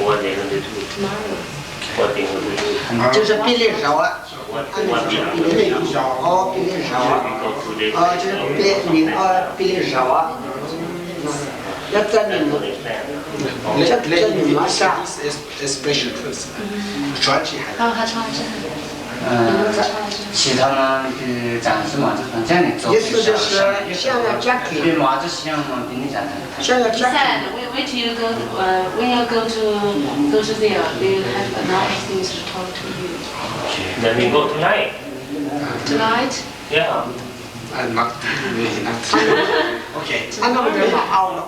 Tomorrow. 就是毕业照啊，啊，那是毕业照，哦，毕业照啊，哦，就是毕业，你，哦，毕业照啊，要在你们，要在你们上。 Expression first. 好，好，好，好。 其他呢，就暂时嘛，就反正你做。意思就是先要加给。对嘛，这些嘛，给你讲讲。先要加给。 Said, we, we to go, uh, we are going to go to there. We have a lot of things to talk to you. Then we go tonight. Tonight? Yeah. Uh, not, not. Okay. Tomorrow.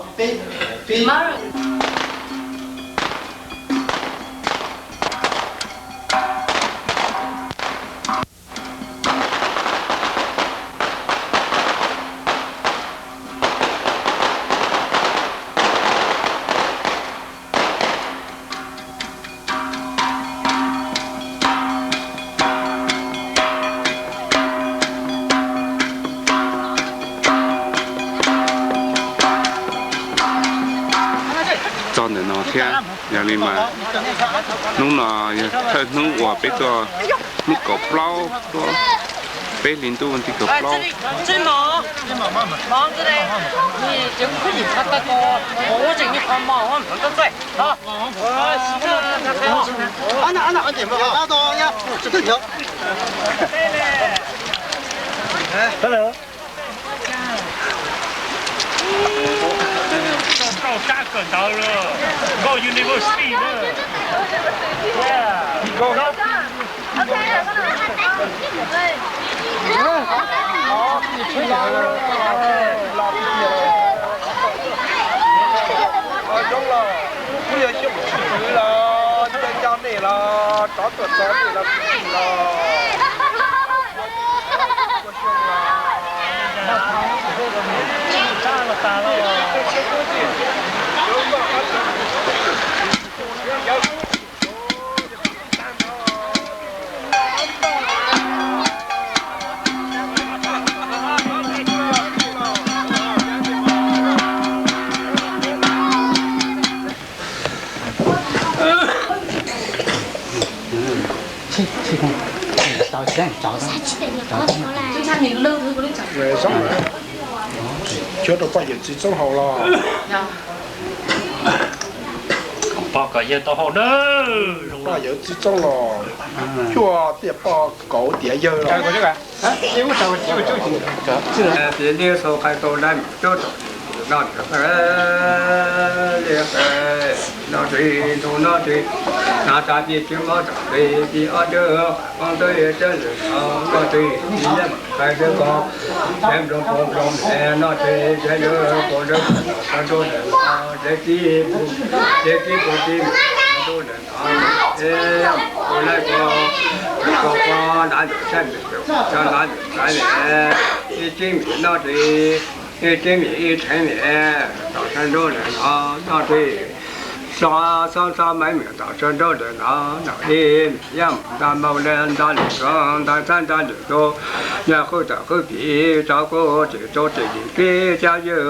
Tomorrow. 坐等呢，天，杨丽满。 Hnub no yog thawj hnub uas peb tuaj hnub kaum plaub, peb hli ntuj hnub tim kaum plaub. Hello. 到沙梗头了，到 university 了。Yeah。Zoo los, kuj yog xyoo tsis twv los, coj coj nej los, rov tuaj txog nej los, los. Cuab rau poj yawm txiv txoob haus los? Poj kom yawg tau haus na. Poj yawm txiv txoob los, cuaj tiaj poj kauv tiav yawg los. Piv liab xaus qhais tau dab, noj li qe, noj li tus noj li, hnav tsa pij tswv mob tsa pij pij ob dawb, qoob tawb tsawb lwm no noj li, pij liab qhais dawb ko, peb nploos pua nploos me noj li, peb dawb pua dawb, sab nraud lawm no, peb tib pua, peb tib pua tib me noj li no, peb tus laib ko, ko ko ntav lwm sab me, cov ntav lwm sab me, ib tseeb me noj li, ib tseeb me ib rheev me, tom sab nraud lawm no noj li. Xo xo xo maiv mem tom sab nraud lawm no noj ib me, yaj mus nta mau le nta lwm ko, nta xab nta lwm ko, yaj qwb tom qwb pim, tso kub tsis tso tsis lim pib cab yawg,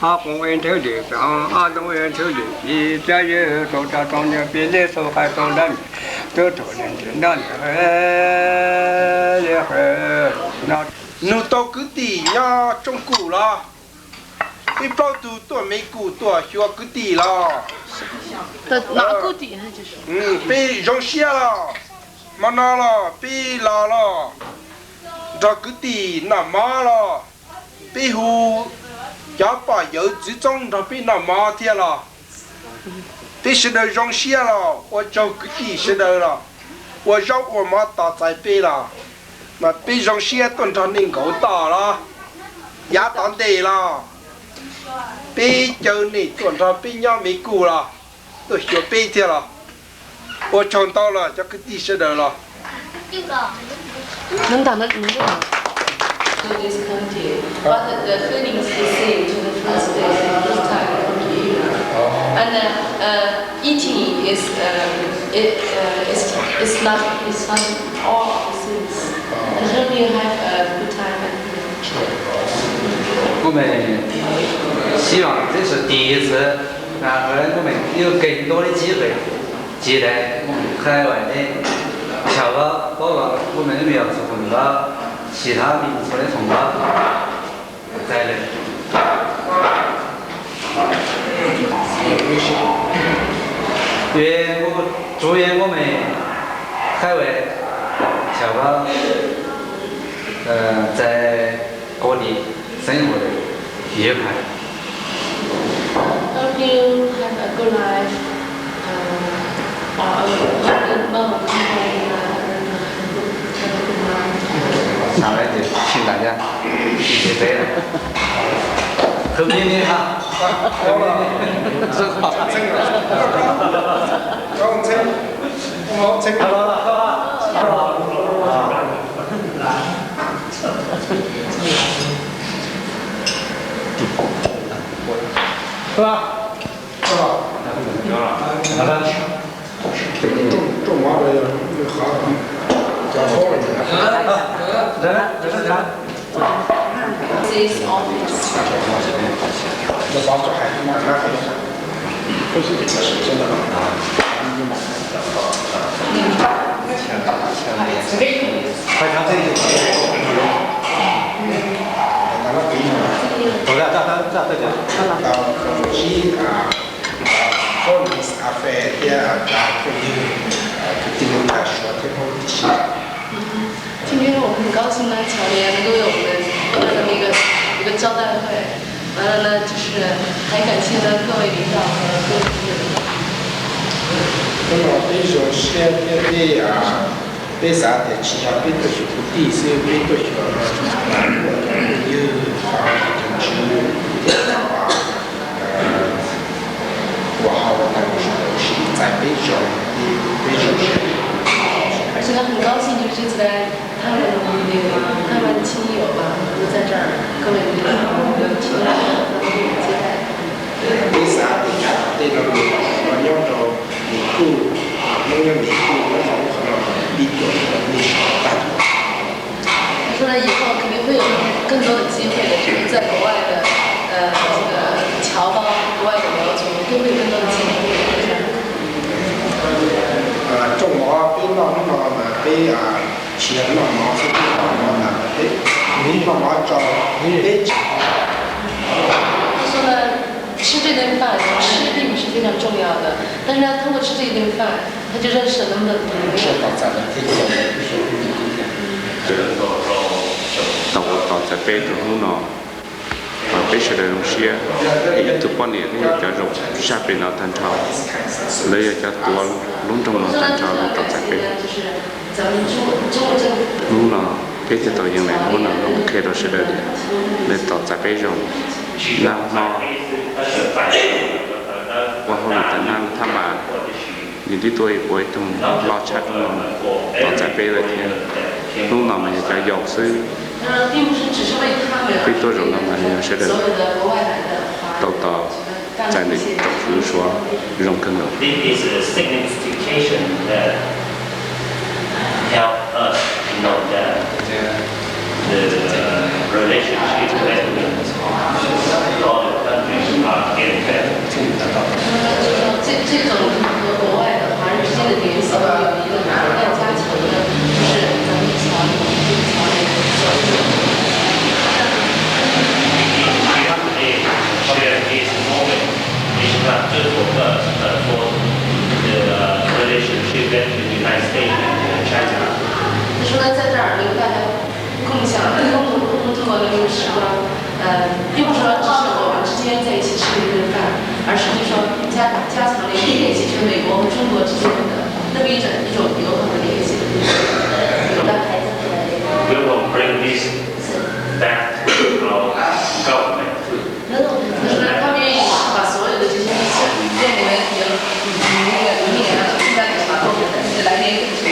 ob qoob ib nthwv lim tso, ob qoob ib nthwv lim pib cab yawg, tau tsa tau niag pij liab xaus qhais tau dab me, tub rhuav li nrhiav noj li li. Nug tau kwv tij nyob Tsooj Kum los? Ib plaub tug tuaj Me Kum tuaj xyuas kwv tij los? Peb zoo siab los? Hmo no los peb los los nrog kwv tij noj mov los? Peb hu cov poj yawm txiv txoob nrog peb noj mov thiab los? Peb sawv daws zoo siab los? Ua tsaug kwv tij sawv daws los ua zaub ua mov tos txais peb los? Mas peb zoo siab tuaj nrog nej nkaum toj los? Yav tom ntej los peb caw nej tuaj nrog peb nyob Me Kum los? Tuaj xyuas peb thiab los? Ua tsaug ntau los cov kwv tij sawv daws los? To this country, but the feelings the same to the first day, the first time I come to Iran. And uh, uh, eating is, uh, it, uh, is, is not, is not all of the things. And hope you have a good time at Iran. 我们希望这是第一次 Hnub no kuv mej ib tug kev ntuj li tsib qe, tsis daim kuv mej qhia uas nej chaw ko paub los kuv mej ib me yog txug khoom ko, tsis hab me txhua le khoom ko. Txais le, tsuav yog kuv mej qhia uas chaw ko txais kov dim xeeb ua yog hais. Hope you have a good life. Uh, or a good month, or a good month. Xaav le ces tsis ntas yaj, tsis teb, qhwv me me ha. Foreign Affairs thiab cov phooj ywg kwv tij neej tsa Suav thiab Hmoob tib si. 今天我们很高兴呢，巧莲能够为我们办这么一个一个招待会。完了呢，就是还感谢呢各位领导和各位朋友。Hnub no peb zoo siab thiab peb, peb xav tias tsis yog peb tuaj xyuas kwv tij xwb, peb tuaj xyuas phooj ywg, cov tswv thiab cov uas hauv tag nrho sib txais peb zoo, peb zoo siab. 而且呢，很高兴就是这次来他们那个他们亲友吧，都在这儿，各位领导，我们的亲友，他们给我们接待。Peb xav tias yav tom ntej no nws los nyob rau Mis Kuj, Hmoob nyob Mis Kuj, Hmoob nyob qhov no, pib tuaj nej sawv daws tag. 他说呢，以后肯定会有更多的机会的，就是在国外的，呃，这个侨胞、国外的苗族，都会有更多的机会。 Rooj mov peb noj hnub no mas peb tsis yog noj mov xwb, peb noj mov ntag, peb noj mov rau peb tsev. 他说呢，吃这顿饭，吃并不是非常重要的，但是呢，通过吃这一顿饭，他就认识了那么多的朋友。 Tau ua tos txais peb rau hnub no, peb sawv daws zoo siab, ib tug poj niam thiab cov zoo zaj pem no tag nrho, lawv yog cov tuav lub nroog no tag nrho los tos txais peb. Hnub no peb thiaj tau yees lais muab no qhia rau sawv daws tias lawv tos txais peb zoo. Nag hmo ua hauj lwm tas nag thaj mas yus twb tuaj ua ib tug loj tshaj rooj no tos txais peb lawm thiab. Hnub no mas yog cov yaus xwb, peb tuaj zaum no mas yog sawv daws tau tos txais ntawm tsoom fwv Suav zoo kawg nkaus. This is a signification that help us to know that the relationship between all the countries are getting better. 这这种和国外的华人之间的联系和友谊的要加强呢，就是咱们桥梁，就是桥梁。 Share this moment. It's not just for us, but for the, uh, relationship between the United States and, uh, China. 他说呢，在这儿能大家共享，共同共同度过那个时光，呃，并不是说只是我们之间在一起吃了一顿饭，而是就是说加加强了一个联系，就是美国和中国之间的那么一种一种友好的联系。 We will bring this back to our government. 他们愿意把所有的这些东西，愿你们有你那个，你也要参加点啥东西，来年更成功。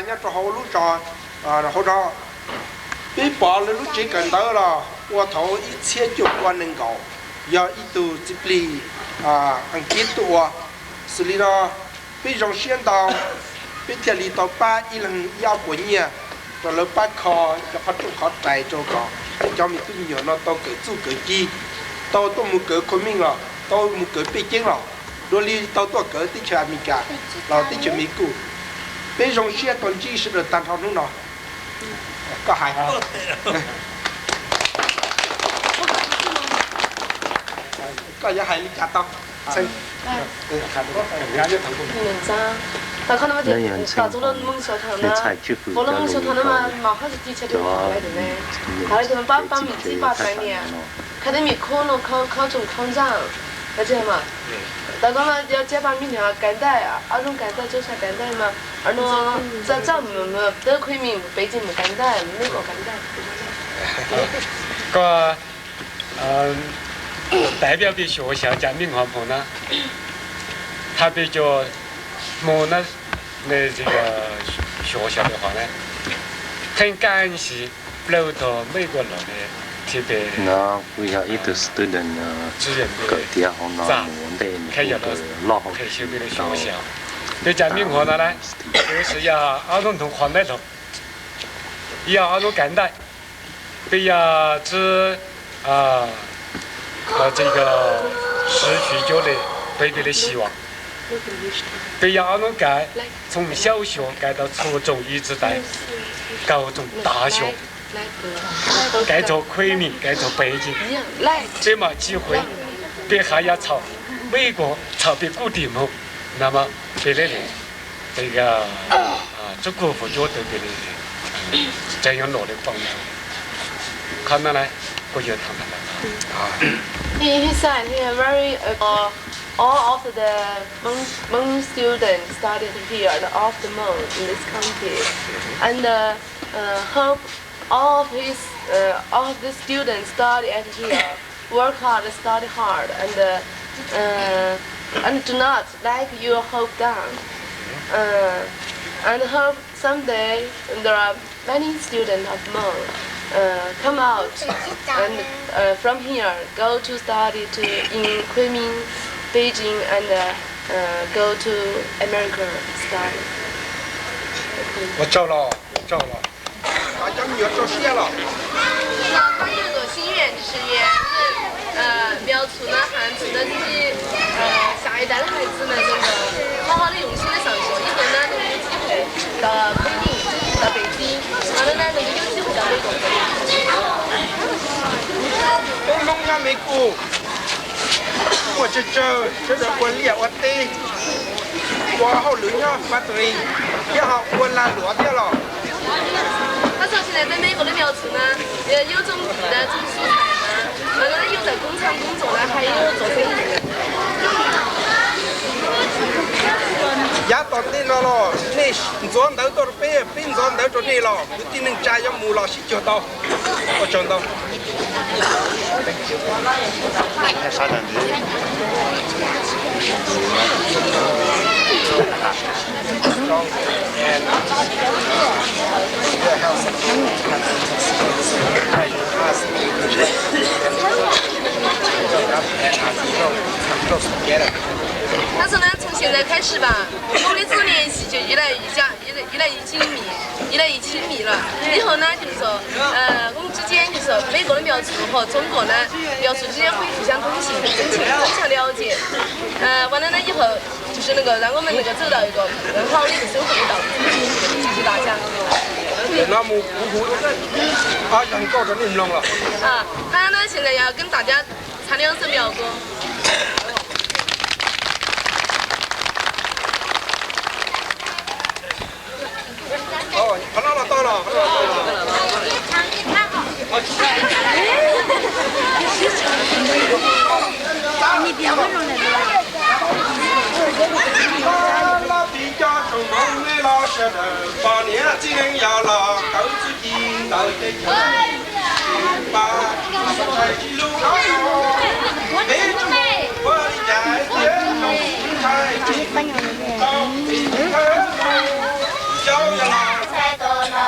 Nyob rau hauv lub zos hauv no, peb pom lawv lub tsev kawm ntawv los ua thaum ib txhiab cuaj pua nees nkaum, yog ib tug txiv plig Askiv tuaj ua. Xws li no, peb zoo siab ntau, Peb thiaj li tau pab ib leeg ib ob puas nyiaj rau lawv pab kho cov qhov rooj qhov rais rau kom cov me tub me nyuam no tau kawm txuj kawm ci, tau tuaj mus kawm khua meej los tau mus kawm pej ceeb los, dua li tau tuaj kawm teb chaws Amelikas los teb chaws Mes Kas. Peb zoo siab tau ntsib sawv daws tag nrho hnub no. Koj hais, koj yuav hais li cas tau? 你们扎，打开那么点，打中了梦小团呢，佛罗梦小团那么马上就提前就跑来的呢，跑来可能帮帮你几百百年，开的米空了，考考中考上，那这样嘛，打中了要加把米条干带啊，二中干带，周山干带嘛，二中这这么么都可以米，北京么干带，美国干带。Koj 代表 peb xyuas xyaw cas me nyuam hmoov na, hab peb cov hmoov na, xyuas xyaw rau qhov na, theej kaj ntsis plaws tog Mej Kuas los ne, thiab peb kuj yog ib tug student kawm tiav hauv no mus ua ntej, kuj loj hauv peb cov me nyuam no na, peb xyaw yog ob lub ntoo qhov ntawd los, yog ob lub kav ntaj. Peb yog tsib, 这个十取九的 baby 的希望. Peb yog ob lub kav, 从小学改到初中一直在高中、大学, 改造昆明，改造北京. Peb mam tsis quav, peb haj yam txhaum Mej Kuas txhaum peb kuj tim hmoov, na mas peb le le, peb txuj kub fuv cuab tawm peb le le, tseem yuav nrog le poj niam. Qhov no na, kuv yuav tham tham. He, he said he very, uh, all of the Hmong, Hmong students studied here, the, of the Hmong in this country, and uh, uh, hope all of his, uh, all of the students study at here, work hard, study hard, and uh, uh, and do not let your hope down. Uh, and hope someday there are many students of Hmong uh, come out and uh, from here go to study to in Kunming, Beijing, and uh, uh, go to America study. 我走了，走了。 Cov me nyuam rau siab los? 他有一种心愿，就是也是，呃，苗族呢，汉族的这些，呃，下一代的孩子们能够好好的用心的上学，以后呢，能有机会到昆明、到北京，完了呢，能够有机会到美国。Peb Hmoob nyob Mes Kas, muaj tsawg tsawg sawv daws ua liaj ua teb, ua hauj lwm nyob factory thiab ho ua lag luam thiab los? 他说现在在美国的苗族呢，也有种地的，种蔬菜呢，完了呢，有在工厂工作呢，还有做生意的。 Yav tom ntej no los nej ntxuav ntawv tuaj rau peb, peb ntxuav ntawv rau nej los kwv tij neej tsa yuav mus los sib cuag tau. Ua tsaug ntau. And, uh, we have some students have been participating in the class. 他说呢，从现在开始吧，我们的这种联系就越来越加，越来越紧密，越来越亲密了。以后呢，就是说，呃，我们之间就是说，美国的苗族和中国呢，苗族之间会互相通信，增强增强了解。呃，完了呢以后，就是能够让我们能够走到一个更好的一个生活的道路。谢谢大家。 Ntawm no mus kuv hu ob zag nkauj rau nej mloog los? 啊，他呢现在要跟大家唱两首苗歌。 Qhov no los tau los? Los tsis coj tsoom hmoov nej los sawv daws, poj niam txiv neej yog los kawm txuj ci ntawm teb chaws. Pab tsis lub, peb tsis ua li cas thiab, ntshai tsis tau, tsis thawj, yau yog los txhais tos no.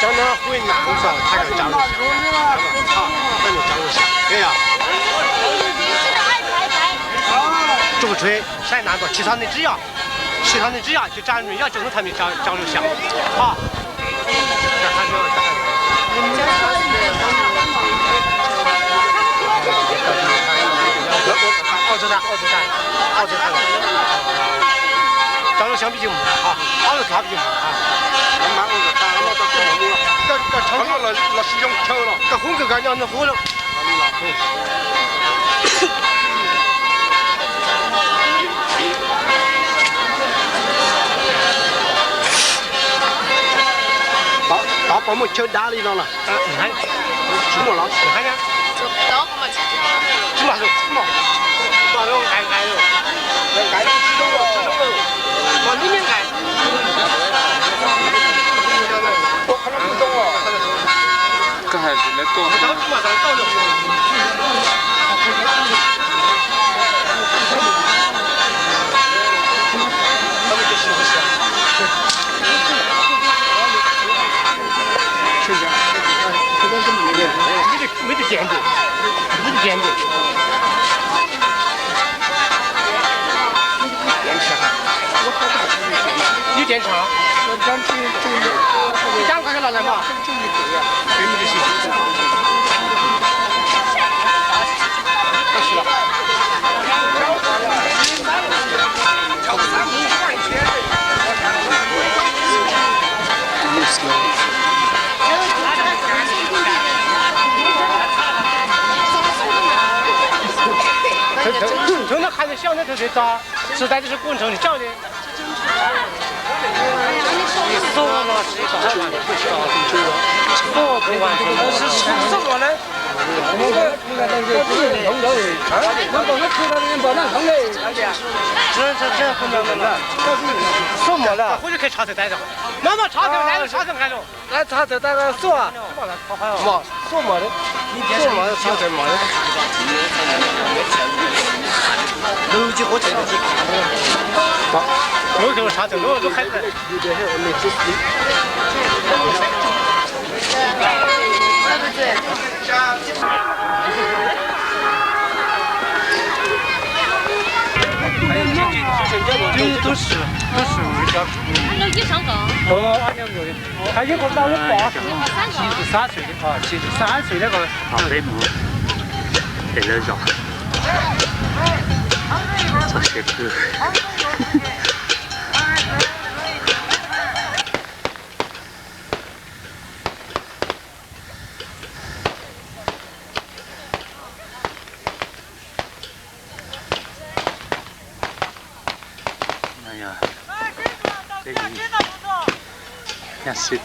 Cov no hu ib nam xwb, thaij kom tsav lub xyoo, thaij kom tsav lub xyoo. Tsuj tsuag saib nav nta, tsis txhob niaj tsib yom, tsis txhob niaj tsib yom, ces tsa me nyuam yoj tsuag hnub thaij me nyuam tsav lub xyoo. Ho. Tsav lub xyoo pib cig mus, ob lub txog pib cig mus. Koj hub kawg nkaus nyob nws hub lawm. Tod puas muaj chaw dav li no lawm? Tsis muaj los? Tsis muaj, tsis muaj. Koj hais tsis lawv tuaj. Tus no hais tias xyov neb tus txiv txog, tsis tas tus kuj ntseeg tsis tsaug li. Xub mos lawm, maj maj tshov tawm, tshov tawm nqaij los. Tshov tawm tas xub, mos, xub mos, xub mos, tshov tawm mos. Lub tshov tawm lub lub qhaib. Tub, tub, tub, tub, Hai yog kom tau lub pom. Tsis txhob xwm li, tsis txhob xwm li ko. Peb mus pem lawv zos. Txog siav kawg. No yog peb nyab xib.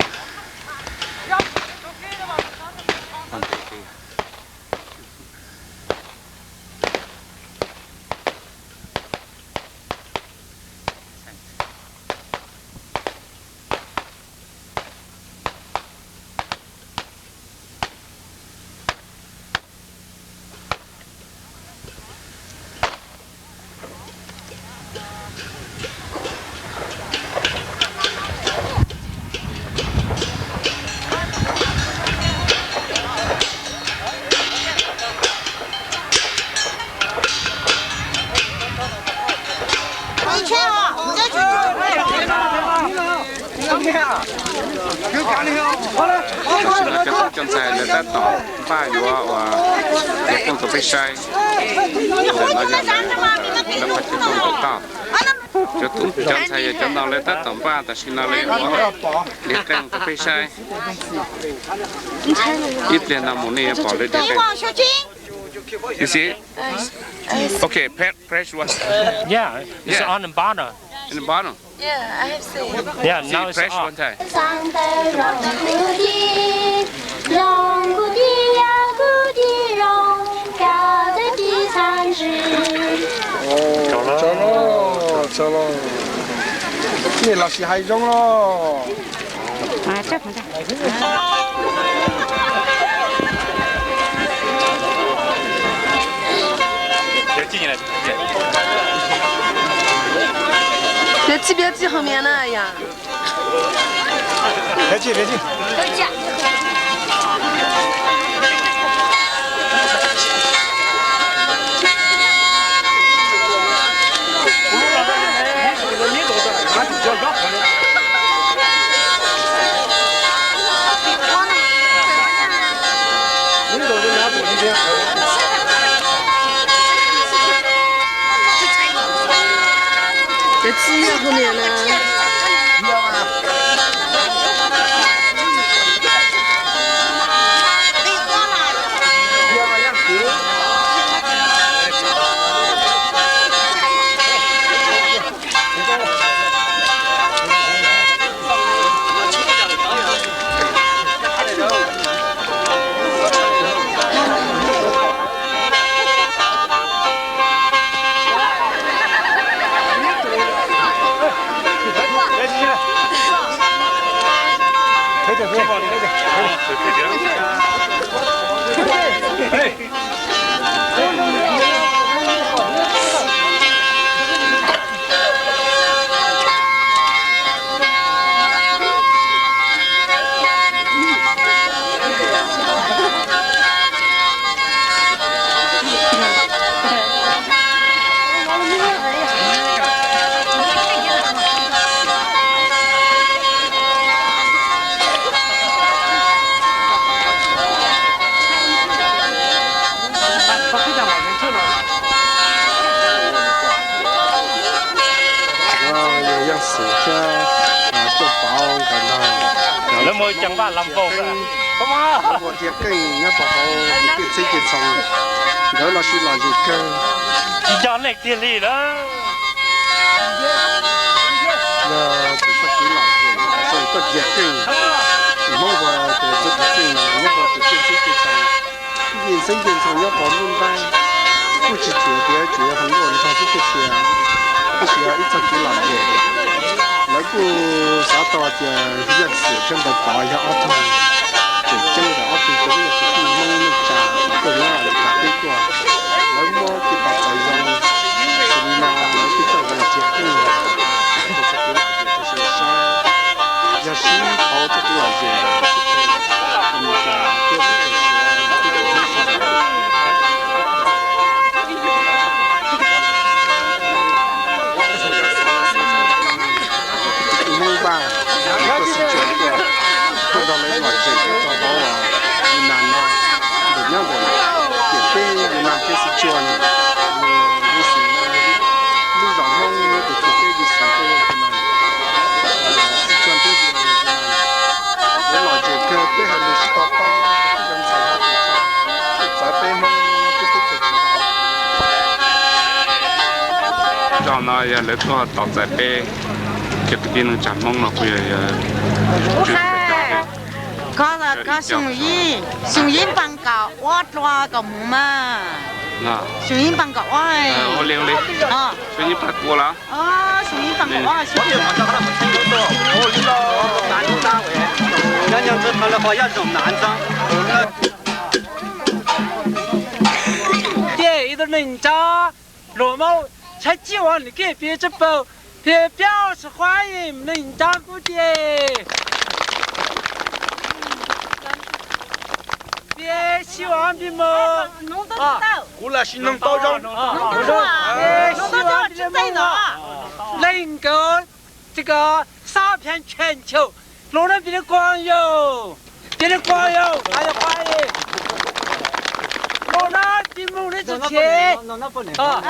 Cov tub cov ntxhais lawv tab tom npaj yuav ua, yuav pheej rau peb saib. Ntawm no yog lawv qhov chaw pheej rau toj. Cov tub cov ntxhais yog cov no lawv tab tom npaj tam sim no lawv yuav ua liag qeej rau peb saib. Ib pliag no mus nej yuav pom lawv liag qeej. You see? Okay, fresh one. Yeah, it's on the bottom. In the bottom? Yeah, I have seen. Yeah, now it's fresh one time. Nim los sis hais zoo los. Peb txij peb txij hauv mias na yom. Cov txij yog hu niam na. Yog Yaj Xwm thiab Txawj Pov nkawd ntag. Lawv mus ceev vaj lam paus, lawv ua dhia keej nyob rau hauv tiaj txheeb tiaj txhoov, nkawd los sis lom zem kawg. Tsis yog nej kiag li lawm. Yog tib txoj kev lom zem, txoj kev dhia keej, Hmoob ua tes txoj kev keej nyob rau tus tiaj txheeb tiaj txhoov. Nce ntxeeb nce ntxhoo nyob rau lub ntiaj teb kuj tsis txhua tias tsuas yog hluas nkauj nrog xwb tiag tiag, tab sis yog ib txoj kev lom zem. Lawv kuj xav tau tias Yaj Xwm thiab Txawj Pov yog ob tug tseem ceeb ntawm ob tug cov kwv tij Hmoob neej tsa kawg nyob li cas peb tuaj, lawv muab kev pom txawv zoo, xws li no lawv twb coj los dhia keej, rau txoj kev lom zem rau sawv daws saib. Yog sib pauv txoj kev lom zem, Hmoob Vaj, tuaj Sichuan tuaj, tuaj nrog lawv lom zem nyob rau hauv Yunas no, ntawm nyob ntawm tiam teb Yunas thiab Sichuan, lub xwm no yog lub zos Hmoob nyob rau tiam teb Yunas thiab Yunas, Sichuan thiab Yunas, lawv lom zem kawg peb hais lus tsis tau paub, ntxhais hais lus txawv peb Hmoob nyob peb teb chaws tsis tau. Zos no yog lawv tuaj tos txais peb cov kwv tij neej tsa Hmoob no kuj yog, yog Koj, koj xyoo yim, xyoo yim paa kaum ob dlua kaum hmoov mas. Xyoo yim paa kaum ob. Xyoo yim paa kaum ob, xyoo yim paa kaum ob. Ces ib tug neeg tsa luag Hmoob tshaib tsib uas nws kev piav tshaj plaws, piav piav tsis qhuav neej tsa kuv ces piav sib ua npij mos. Kuv los sis neeg tau zoo, sib ua npij mos, leej nkawd tsis ko sab 全全球，弄得比你光哟，比你光哟，还有花耶。弄得比梦里之前，啊，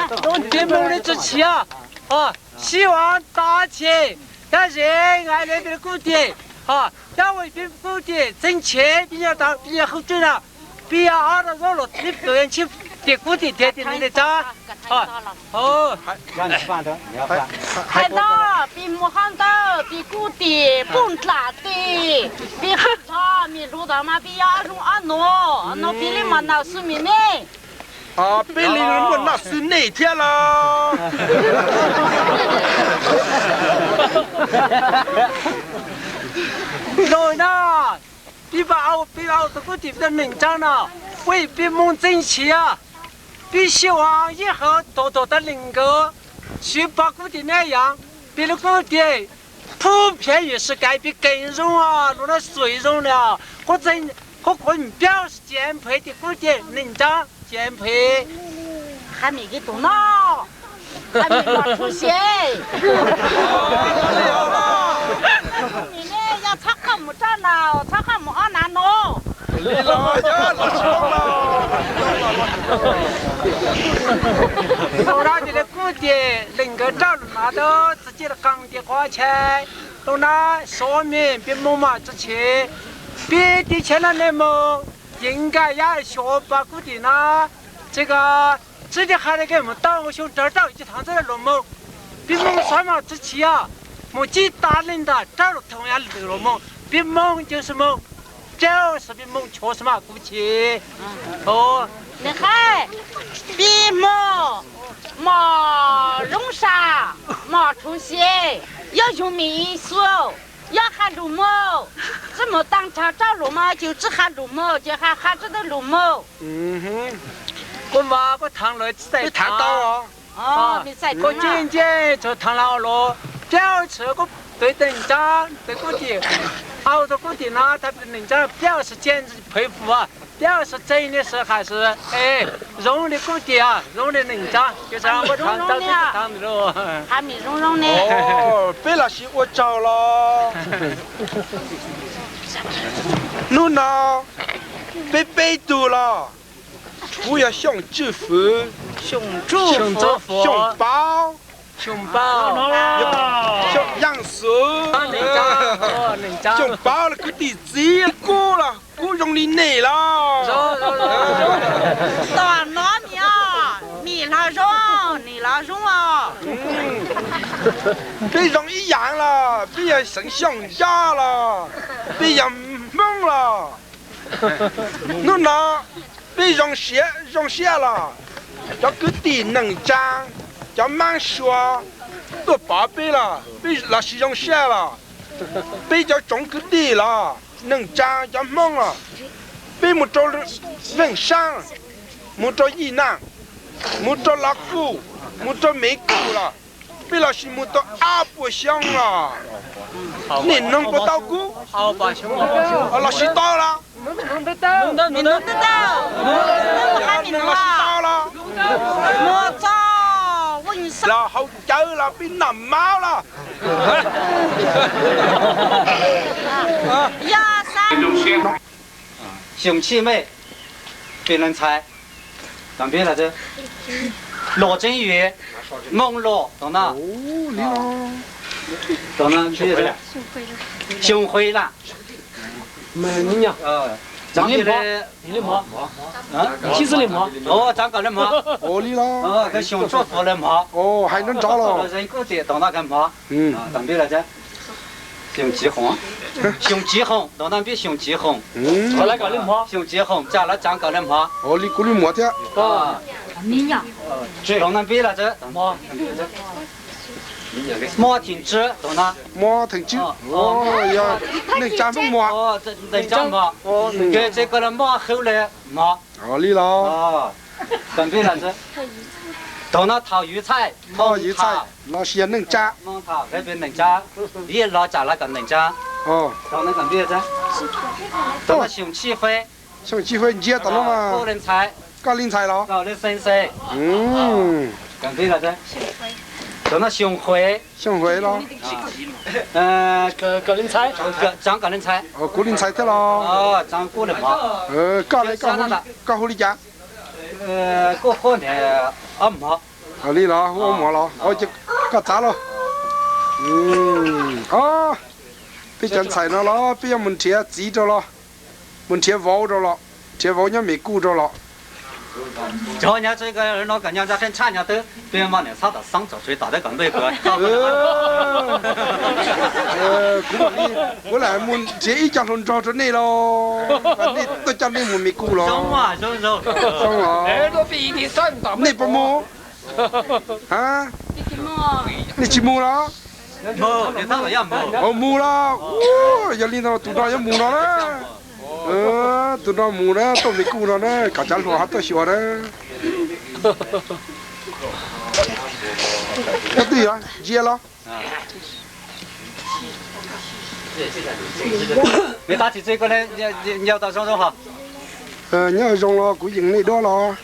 比梦里之前啊，啊，希望大家，但是俺那边的固定，啊，单位比固定挣钱，比较大，比较好挣了。 Peb yog ob tug zaub los peb tug yeej tsis tias kuv tias tias tias nws li cas. Hais no, peb mus hauv ntawd peb kuj tias pub nram tes, peb hais txog me lus tod mas peb yog ob zoo ob nuav, no peb li mas noj xwb me nej. Peb li muaj noj xwb nej thiab los? Zoo no, peb pab au, peb au tug kuj tim tau neeg tsaab no, ua peb Moob txeeb siav, peb siav ua ib qho tau tau tas leej nkawd, siv pab kuj tim na yog peb lub kuj tim phub phiab yus si kais peb keeg zoo, lub no xuav zoo na, kuv txeeb, kuv kuv peb siav phem tim kuj tim neeg tsaab siav phem. Qha mi kib tug no, qha mi mos tshua xyem. Yog txhob qhov mus rau na, txhob qhov mus ob nav no. Zoo no ces kuj tim leej nkawd rau lub no tau txi ci qeej tim quav chai, tau na, sov me peb Moob mas tsi chim, peb tib cheb no nej mus, ces nkaj yaj xyov pab kuj tim na, tsi ko, tsi tib qha li koj mus tau xyoo rau rau tsi thaam txawj luag moog. Peb Moob xav mas tsi chim, mus tsi tas li ntawd rau luag thoom yaj lwm luag moog, peb Moob ces xwb moog, rau xwb peb Moob chov xwb mas kuv chim. Peb Moob mos zoo sab, mos tshua xyem, yog yug mi xwb, yog qha lug moog, tsi mus taag nrho rau lug moog ces tsi qha lug moog ces qha qha tsi tau lug moog. Kuv mas kuv thaam lawv tsi tau thaam tau. Kuv nce nce tsuas thaam lawv los, peb tsi kuj tau neeg tsaab, tau kuj tim, au tau kuj tim no tau neeg tsaab, peb tsi tsi phev fuv, peb tsi tsi nej sawv qham sawv, es zoo li kuj tim, zoo li neeg tsaab, ces sawv kuj thaam tau tsi thaam lawm. Peb los sis ua tsaug los? Hnub no peb peb tug los, kuv yog Xyooj Tswj Fwv, Xyooj Paub, Xyooj Yaaj Xuv, Xyooj Paub los kwv tij txiv kub los kub zoo li nej los? Tom no nim, nim los zoo, nim los zoo os. Peb zoo ib yaam los, peb yog xeev Xyooj Nyob los, peb yog Hmoob los. Hnub no peb zoo siab, zoo siab los, cov kwv tij neej tsaa, cov maab sua tuaj pov peb los, peb los sis zoo siab los. Peb cov tsoom kwv tij los, neej tsaa cov Hmoob los, peb mus rau Veej Saab, mus rau Yij Naaj, mus rau Los Kuj, mus rau Mev Kuj los, peb los sis mus tau ob puas xyoo los. Nej noog puas tau kuv? Los sis tau los? Los sis tau los? Los haus cawv los peb noj mov los? Xyoo Tshij Mej, peb leej ntxhais, Luam Tseeb Yuav, Mooj Luam, Xyoo Qhuib Laj, Tsav Kawm Lej Mov, Xyoo Tsuaj Fuv Lej Mov, hais nrov nrov los, Xyoo Tsim Hoom, Xyoo Tsim Hoom, ntawm no peb Xyoo Tsim Hoom, Xyoo Tsim Hoom, Tsav Lav Tsav Kawm Lej Mov, li kuv li muam thiab. Ntawm no peb los, Muas Theem Tswb, ntawm no, Muas Theem Tswb, yog neej tsaa Hmoob Muas, neej tsaa Muas, tsev kws los Muas Hwv Lej Mov. Li los? Ntawm no Thaum Yuv Thaij, Thaum Yuv Thaij los sis yog neej tsaa, Thaum Yuv Thaij, los Tsav Lav Kawm neej tsaa. Ntawm no Xyooj Tshij Huab, Xyooj Tshij Huab ntsia tom no, koj li ntxhais los? Ntawm Cov no Xyooj Huv. Xyooj Huv los? Kuv li ntxhais thiab los? Koj, koj hu li cas? Li los hu Mov los? Koj txav los? Peb cov ntxhais no los peb yuav mus nrhiav txiv rau los? Mus nrhiav vauv rau los? Nrhiav vauv nyob Mes Kuj rau los? Cov nyob no kom nyob ntsa qheb ntshaj nyob twb peb mas niam txhob tom xeeb tsom tsuv tom tej kom ntuj. Kuv lam mus nrhiav ib co hluas nraug rau nej los? Nej tuaj coj nej mus Mes Kuj los? Nej puas mus? Nej tsis mus los? Mus los. Yog li no tus no yuav mus no na. Tus no mus na, tuaj Mes Kuj no na, kom cov hluas ho tuaj xyuas na. Koj twb yuav ntsia los? Nyob zoo los kuv yeem nej duab los?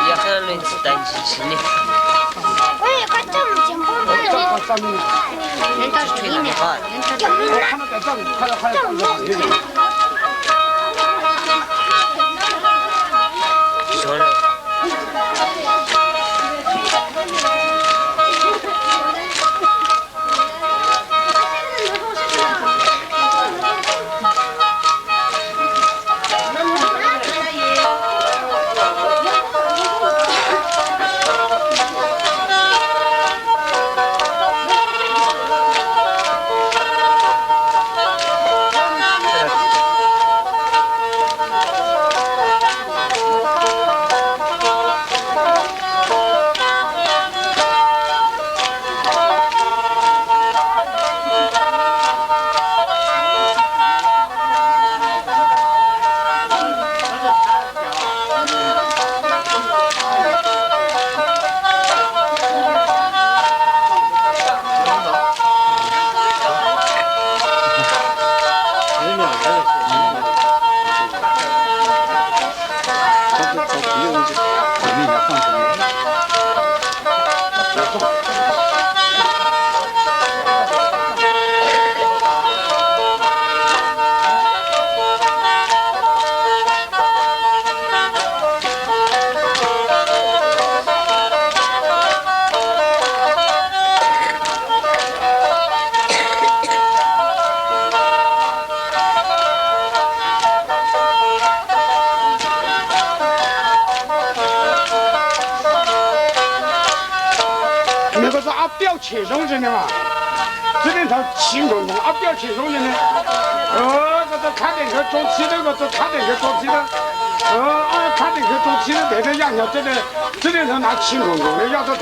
Yog koj leej txiv tas ntsis ntsis ne. Nws koj txog ob piauj tshem zoo li ne mas, txij li thaum chiv nkoos nkoos ob piauj tshem zoo li ne. Koj txog khab dej nkawd tsob txhib lawm, koj txog khab dej nkawd tsob txhib lawm. Khab dej nkawd tsob txhib lawm, pem tej yaj nyog txij li thaum nav chiv nkoos nkoos ne yog txog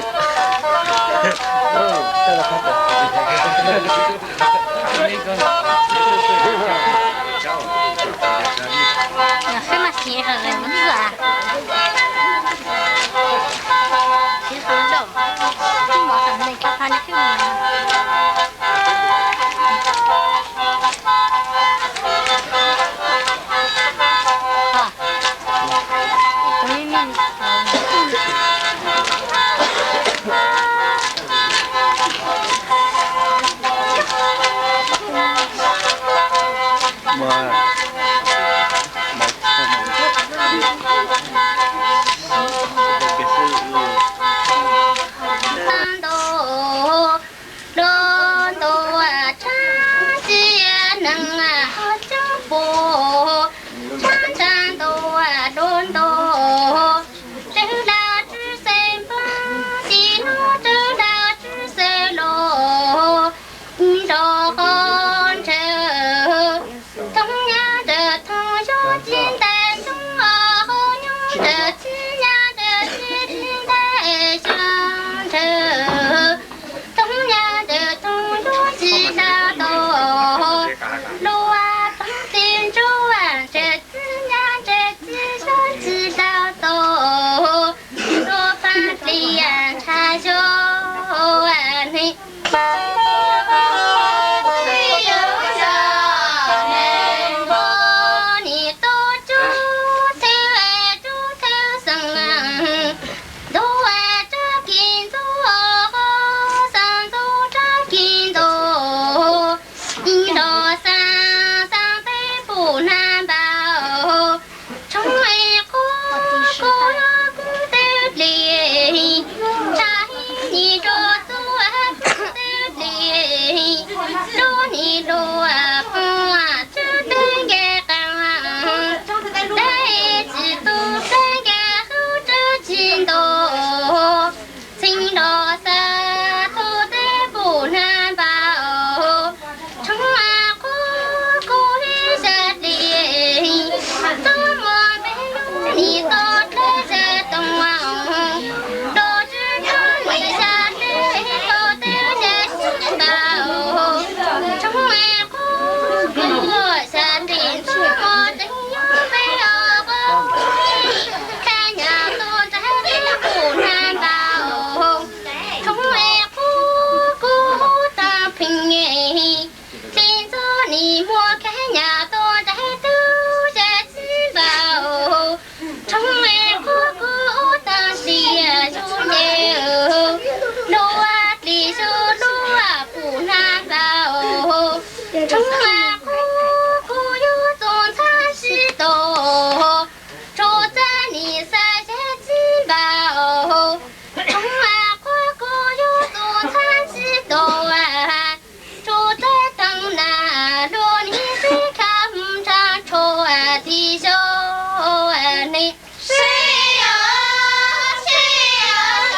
Txiv zoo ne, sib yos, sib yos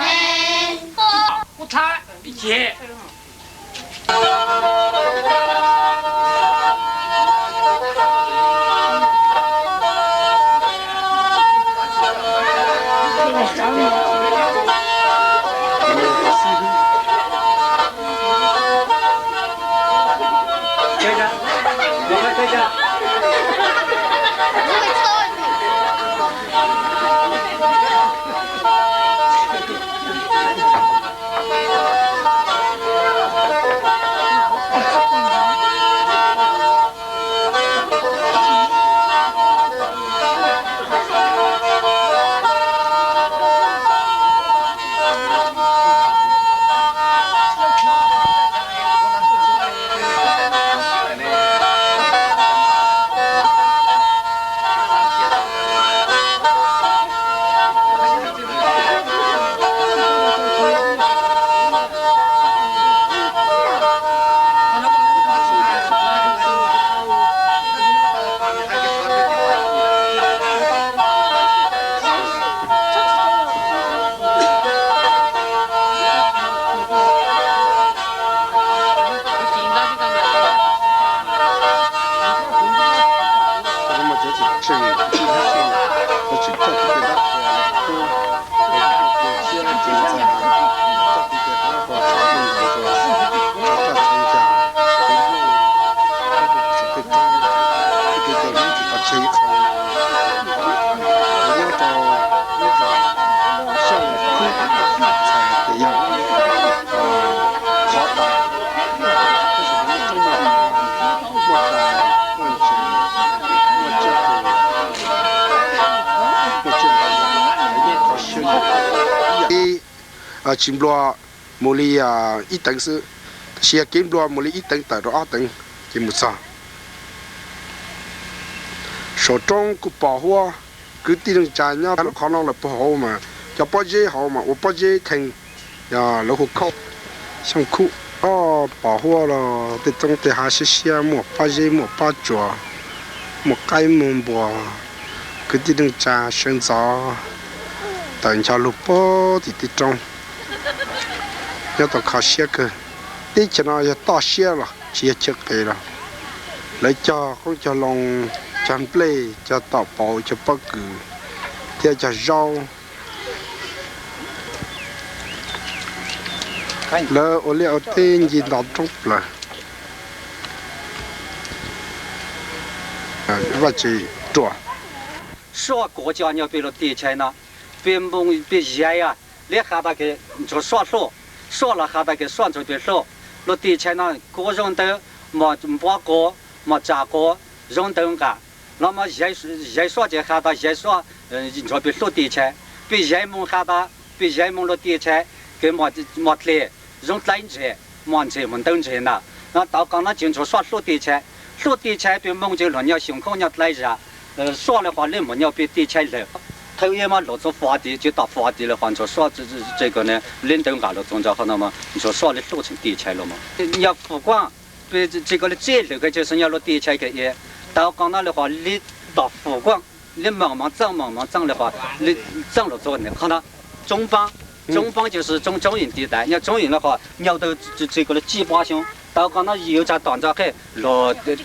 ne, kuv thab ib ce. Tsis nplua, mus li ib teev xwb, tab sis yog kev nplua mus li ib teev tawm rau ob teev ces mus txog. Saum roob kuj pos huab, kwv tij neej tsa nyob qhov no lawv puag hauv mas cov pob zeb hauv mas ua pob zeb theej, yog lawv hu khauj, xyooj khuj, pos huab los tej roob tej hav siab siab muaj pob zeb muaj pob tsuas, muaj qaib muaj npua. Kwv tij neej tsa sawv ntxov tawm ncho lug puag tim tej roob, nyob tau kho siab kawg. Teb chaws no yog toj siab los tsis yog chaw qis los, lawv cog qoob cog loo, cog nplej, cog taum pauv, cog pob kws thiab cog zaub. Lawv ua liaj ua teb nce nto roob plaws. Vaj tse ruam. Suaj kuav cov nyob pem luag teb chaws no, peb Hmoob peb Yaiv, lawv has tas kev ntsuag suaj hluaj, suaj los has tas kev suaj ntsuag pem hluaj. Luag teb chaws no kuav zoo ntawd, mos npua quav, mos tsav quav, zoo ntawd nqas. Los mas Yaiv suaj ces has tas Yaiv suaj ntsuag pem hluaj teb chaws. Peb Yaiv Hmoob has tas peb Yaiv Hmoob luag teb chaws kev mos dlej, zoo dlaib ntseg, mos ntseg mus ntawd ntseg ntag. No tau qee no ces ntsuag suaj hluaj teb chaws. Hluaj teb chaws peb Hmoob ces luag nyob xyoo khaub nyob dlaib zag, suaj li qhov lej mus nyob peb teb chaws lawm. Thaum ub mas luag txoos fav tid, tsis tau fav tid li qhov ntsuag suaj, li ntawd nqas luag txoos ntawd qhov no mas ntsuag suaj li hluaj tseem teb chaws los mas. Nyob Fum Kuaj, peb tsis ko li txij lwm kawg ces xyov nyob luag teb chaws kawg es. Tau qee no li qhov li tom Fum Kuaj, li moos moos txeej moos moos txeej li qhov, li txeej luag txoos ntawm qhov no. Tsoob Paab, Tsoob Paab ces Tsoob Tsoob Yeem tiv tas, nyob Tsoob Yeem li qhov nyob tau tsis ko li tsib pab xyoo. Tau qee no yuav tsum tom ntxo qheb luag teb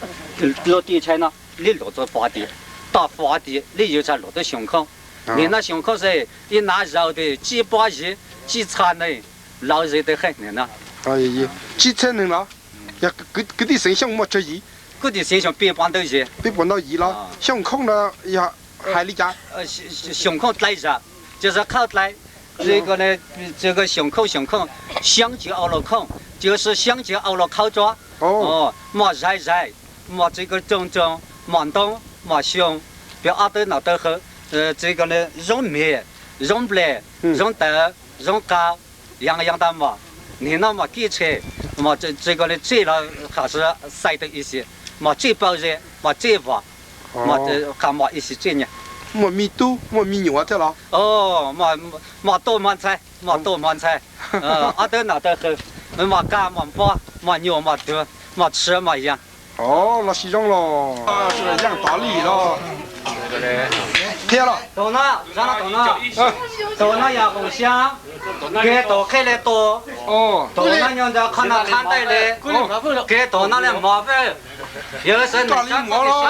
chaws no li luag txoos fav tid, tom fav tid li yuav tsum luag teb xyoo khaub. Nim no xyoo khaub xwb, ib nab zaus tes tsib pab zeb, tsib txha neeg, laus zeb tes qheb nim no. Tsib txha neeg los? Yog kwv tij Xeev Xyooj muaj tsawg yim? Kwv tij Xeev Xyooj peb puas ntau yim. Peb puas ntau yim los? Xyoo khaub no yog hais li cas? Xyoo khaub dlaib zag, ces xyoo khaub dlaib, tsis ko, tsis ko xyoo khaub, xyoo khaub, xyoo tsis au los khaub, ces xyoo tsis au los khaub tso. Mos zaiv zaiv, mos tsis ko rooj rooj, mos ntoo, mos xyoo, peb ob tawb nom tawb qhawv, tsis ko zoo mem, zoo nplej, zoo tawv, zoo qab, yog yog tas mos, nim no mos kib tsheb, mos tsis ko li tsheb los qhov xwb xaiv tau ib si, mos tsheb paub ze, mos tsheb vos, qhov mos ib si tsheb nyaj. Muaj me tub muaj me nyuam thiab los? Mos tuaj mos ntxhais, mos tuaj mos ntxhais, ob tawb nom tawb qhawv, mos kab mos npua, mos nyuam mos tuag, mos tshiab mos yag. Los sis zoo los? Sawv daws yeej tov li los? Qhia los? Tus no, tus no yog Hoom Xyaa, kev tus qheb le tus, tus no nyob ntawm qhov no qhab ntaij le, kev tus no le mov vwj. Yog sawv daws li mov los?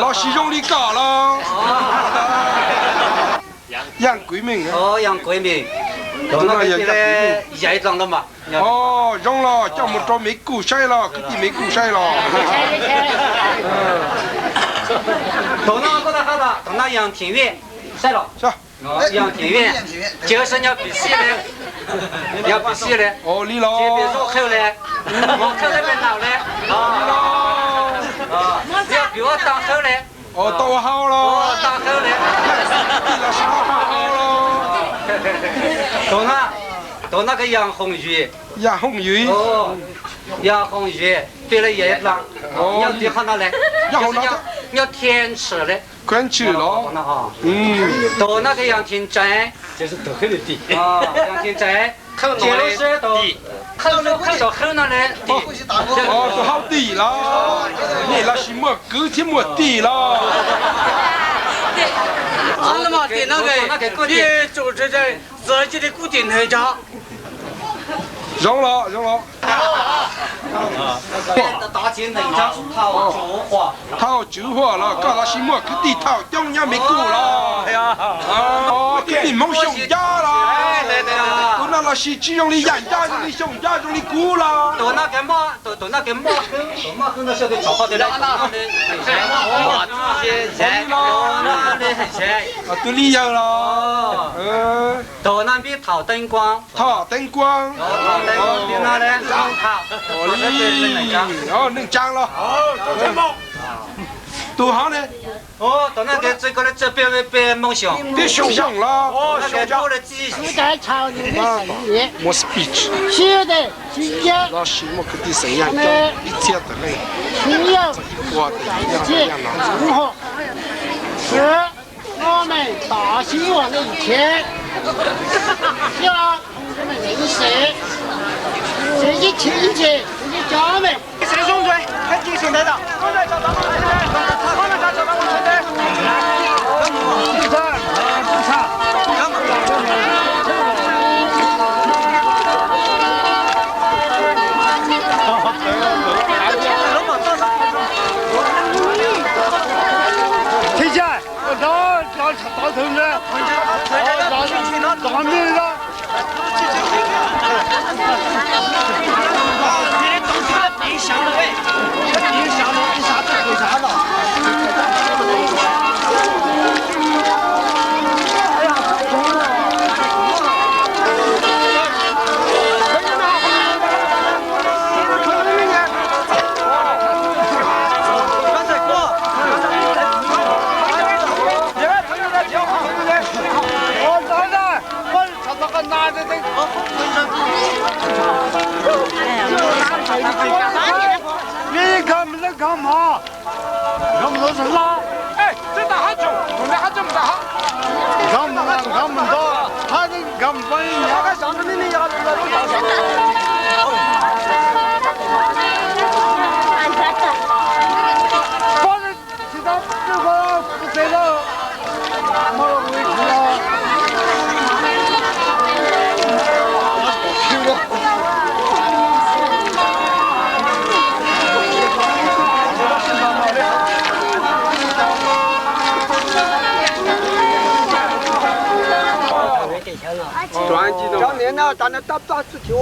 Los sis zoo li koj los? Yaj Kuiv Meej. Tus no yog Yaj Kuiv Meej. Zoo los coj mus rau Mev Kuj saib los, kwv tij Mev Kuj saib los? Tus no, tus no yog Thim Vij, saib los? Yog Thim Vij, ces sawv nyob pim sij le, nyob pim sij le. Li los? Ces pim zoo qhawj le, mov qhawj le pem naum le. Yog pim ua tau qhawj le. Tau ua hau los? Tau qhawj le. Tus no, tus no yog Hoom Yuiv. Yog Hoom Yuiv. Yog Hoom Yuiv, pem le yog ib plag. Nyob tim qhov no le, nyob Thia Ntshwm le. Khuab Ntshwm los? Tus no yog Thim Ntseev. Thim Ntseev, ces lub sij hawm tus qhawj no le tim. Tus hau tim los? Nej los sis muaj kwv thiab muaj tij los? Tim no, tim no, tim no. Zoo los, zoo los? Thaum Tswv Huam los koj los sis muaj kwv tij thaum coob nyob Mev Kuj los? Kwv tij Hmoob Xyooj Ncab los? Tus no los sis tsis zoo li Yaj Ncab, zoo li Xyooj Ncab, zoo li kuv los? Tus li yawg los? Tus no Npib Thaum Teeb Kuab. Thaum Teeb Kuab. Neej tsaa los? Tus hov ne? Peb Xyooj los? Muaj speech los sis muaj kwv tij xeem Yaj coob ib txhiab tawm leej, txog ib puas tawm leej no. Xwb, no meej tam sim ua leej chev, yog meej xev, xev ib chim ib ntsis, ib cov meej. Thib zaj, zov tov thwv nta, zov nij zov. Cov niam no tas no tab pab txuj ci.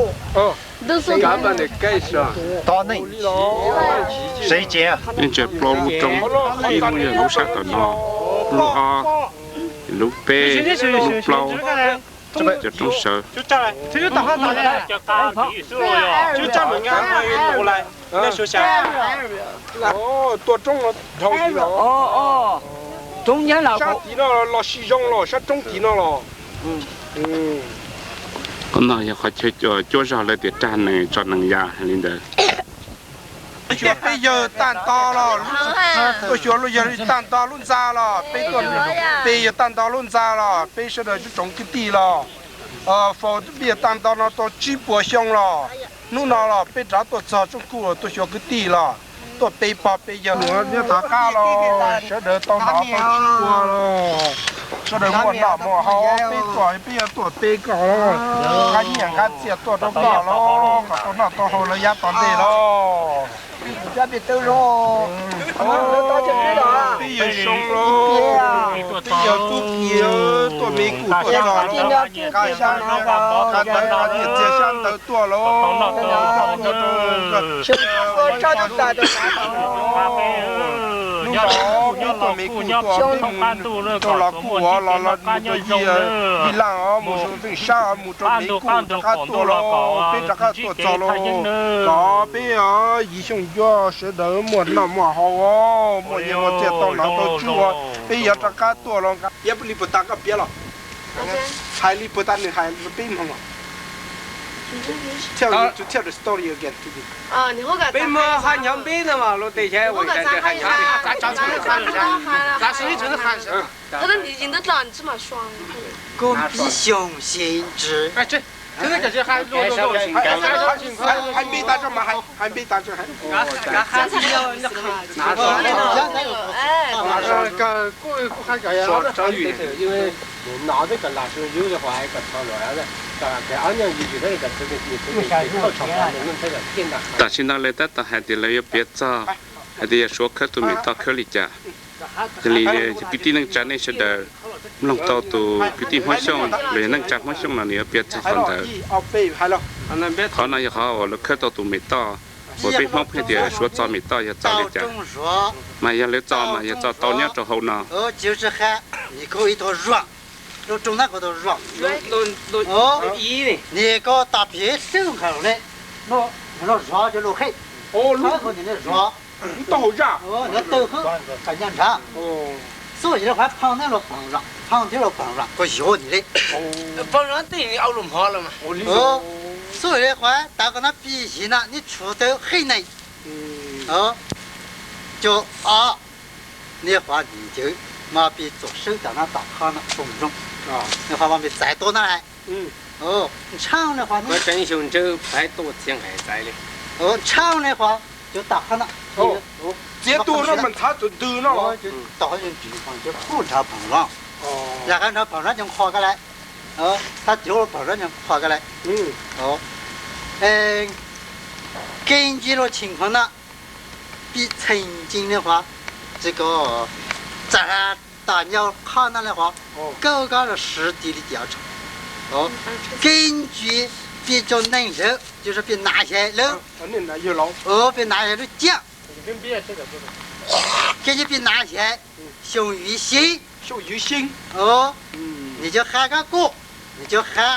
Neej tsa plaub lub roob, ib lub yog lub sab tom no, lub ob, lub peb, lub plaub, cov roob sawv. Tua roob no dhau, sab tim no los sis zoo los sab roob tim no los? Qhov no yog qhov chaw cuab zog lawv tias rag nees tso nees ya li ntawd. Xyuas peb yawg tag nto los, tuaj xyuas yawg tag nto lub ntxa los, peb, peb yawg tag nto lub ntxa los, peb sawv daws tsoom kwv tij los, faus peb yawg tag nto no tau tsib puas xyoo los. Hnub no los peb rov tuaj txog Tsoob Kuj tuaj xyuas kwv tij los tuaj peb pog peb yawg. Nyob tom qab los sawv daws tau hnov tau tsis ua los sawv daws muaj noj muaj haus, peb tuaj peb yuav tuaj peb koj los nqa nyiaj nqa txiaj tuaj rau koj los kom tau noj tau haus los yav tom ntej los. Peb yawg Soob los peb yawg tub ki tuaj me kuj tuaj txog los nqa xyab ntawv nqa txiaj xyab ntawv tuaj los hnub no peb tuaj me kuj tuaj peb mus rau los kuj ua los los mus rau yij Laj os mus Veej Sab os mus rau me kuj rov qab tuaj los peb rov qab tuaj txog los kom peb Yiv Xyooj Ncua sawv daws muaj noj muaj haus, muaj nyiaj muaj txiaj tau hnov tau tsis ua, peb yuav rov qab tuaj los nqa. Piav li puas tas koj piav los? Hais li puas tas nws hais peb mloog. Tell the story again to me. Peb muab haj nyob npeb no mas luag tej xyab ua Koj piv xyoos xyee ntsis. Hais npe tas tso mas hais, hais npe tas tso hais. Tam sim no lawv tab tom hais tias lawv yuav piav txog hais tias yog Suav khawb tus mem toj khawb li cas. Yog li kwv tij neej tsa nej sawv daws mloog tau tus kwv tij Hmoob Xyooj los yog neej tsa Hmoob Xyooj no nws yuav piav txog qhov ntawd. Qhov no yog qhov uas lawv khawb tau tus mem toj uas peb Hmoob pheej tias Suav txo mem toj yog txo li cas. Mas yog lawv txo mas yog txo tau nyob rau hauv no. Nim ko tas phim hlwb nqhaus le, no zov cov lus qheb, zov, tawg hwb, qhov ncaj nrad, xub yog li qhov phoo neb los phoom zoo, phoo thiab los phoom zoo koj yuav nim le. Xub yog li qhov tav ko nab pib yig na neb tshuav tau qheb nees, cov ob, neb qhov nim ncawv mas pib txuam sawb tas nab tom qhov no phoom zoo, neb qhov mas pib txais tuaj na. Ntshav li qhov ntshav li qhov cov tom qhov no, tom qhov cov nrhav phoom zoo, yam qhov nrhav phoom zoo qhuas ka lawm, thab cov phoom zoo qhuas ka lawm. Kev ncig luag tshee qhov na, pib txheej ncig li qhov, tsis ko txav tas nyob qhov na li qhov, kawg kab los siv ti li tias kev ncig pib cov neeg lawm ces pib nav xyais lawm, pib nav xyais lub ciaj, kev ncig pib nav xyais, xyoo yim xyoo, nim cov qha kab kuj, nim cov qha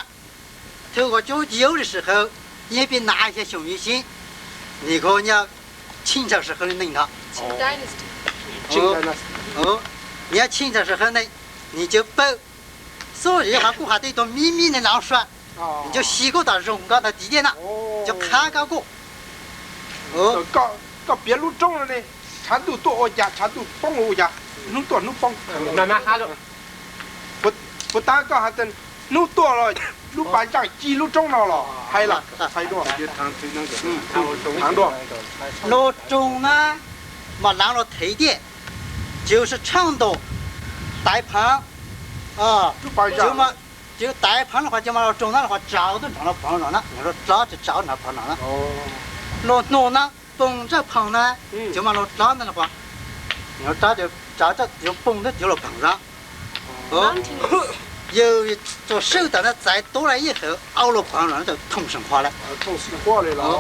thawj ko cov yau li sij hawm, yeej pib nav xyais xyoo yim xyoo, nim ko nyob cheeb tsam sij hawm li neej no, nyob cheeb tsam sij hawm neej, nim cov pawg, xub yim qhov kuj has tej tug mib mib neeg los sua, nim cov xyi kuj tom zoo nkauj ntawd tim tiaj na, cov qha kab kuj. Koj piav lub roob no ne, tshav ntuj tuaj ua cas, tshav ntuj poob ua cas, hnub tuaj hnub poob. Puas tas koj has hnub tuaj los lub pas ntsaj ci lub roob no los hais los hais dua. Lub roob na mas laav los thev tiaj, ces sib tshaaj ntaus, taiv phav, ces taiv phav los qhov ces mas los roog na los qhov tsa tuaj nrhav los phav no na, los tsa ces tsa nrhav phav no na, los nug na, poo ntsaj phav na, ces mas los tsa ntawd los qhov, tsa ces tsa, ces poo ntawd ces los phav na. Yawg txuas sawb tas na txais tuab lawm ib qhov au los phav no ces thooj seem qhuav lawm.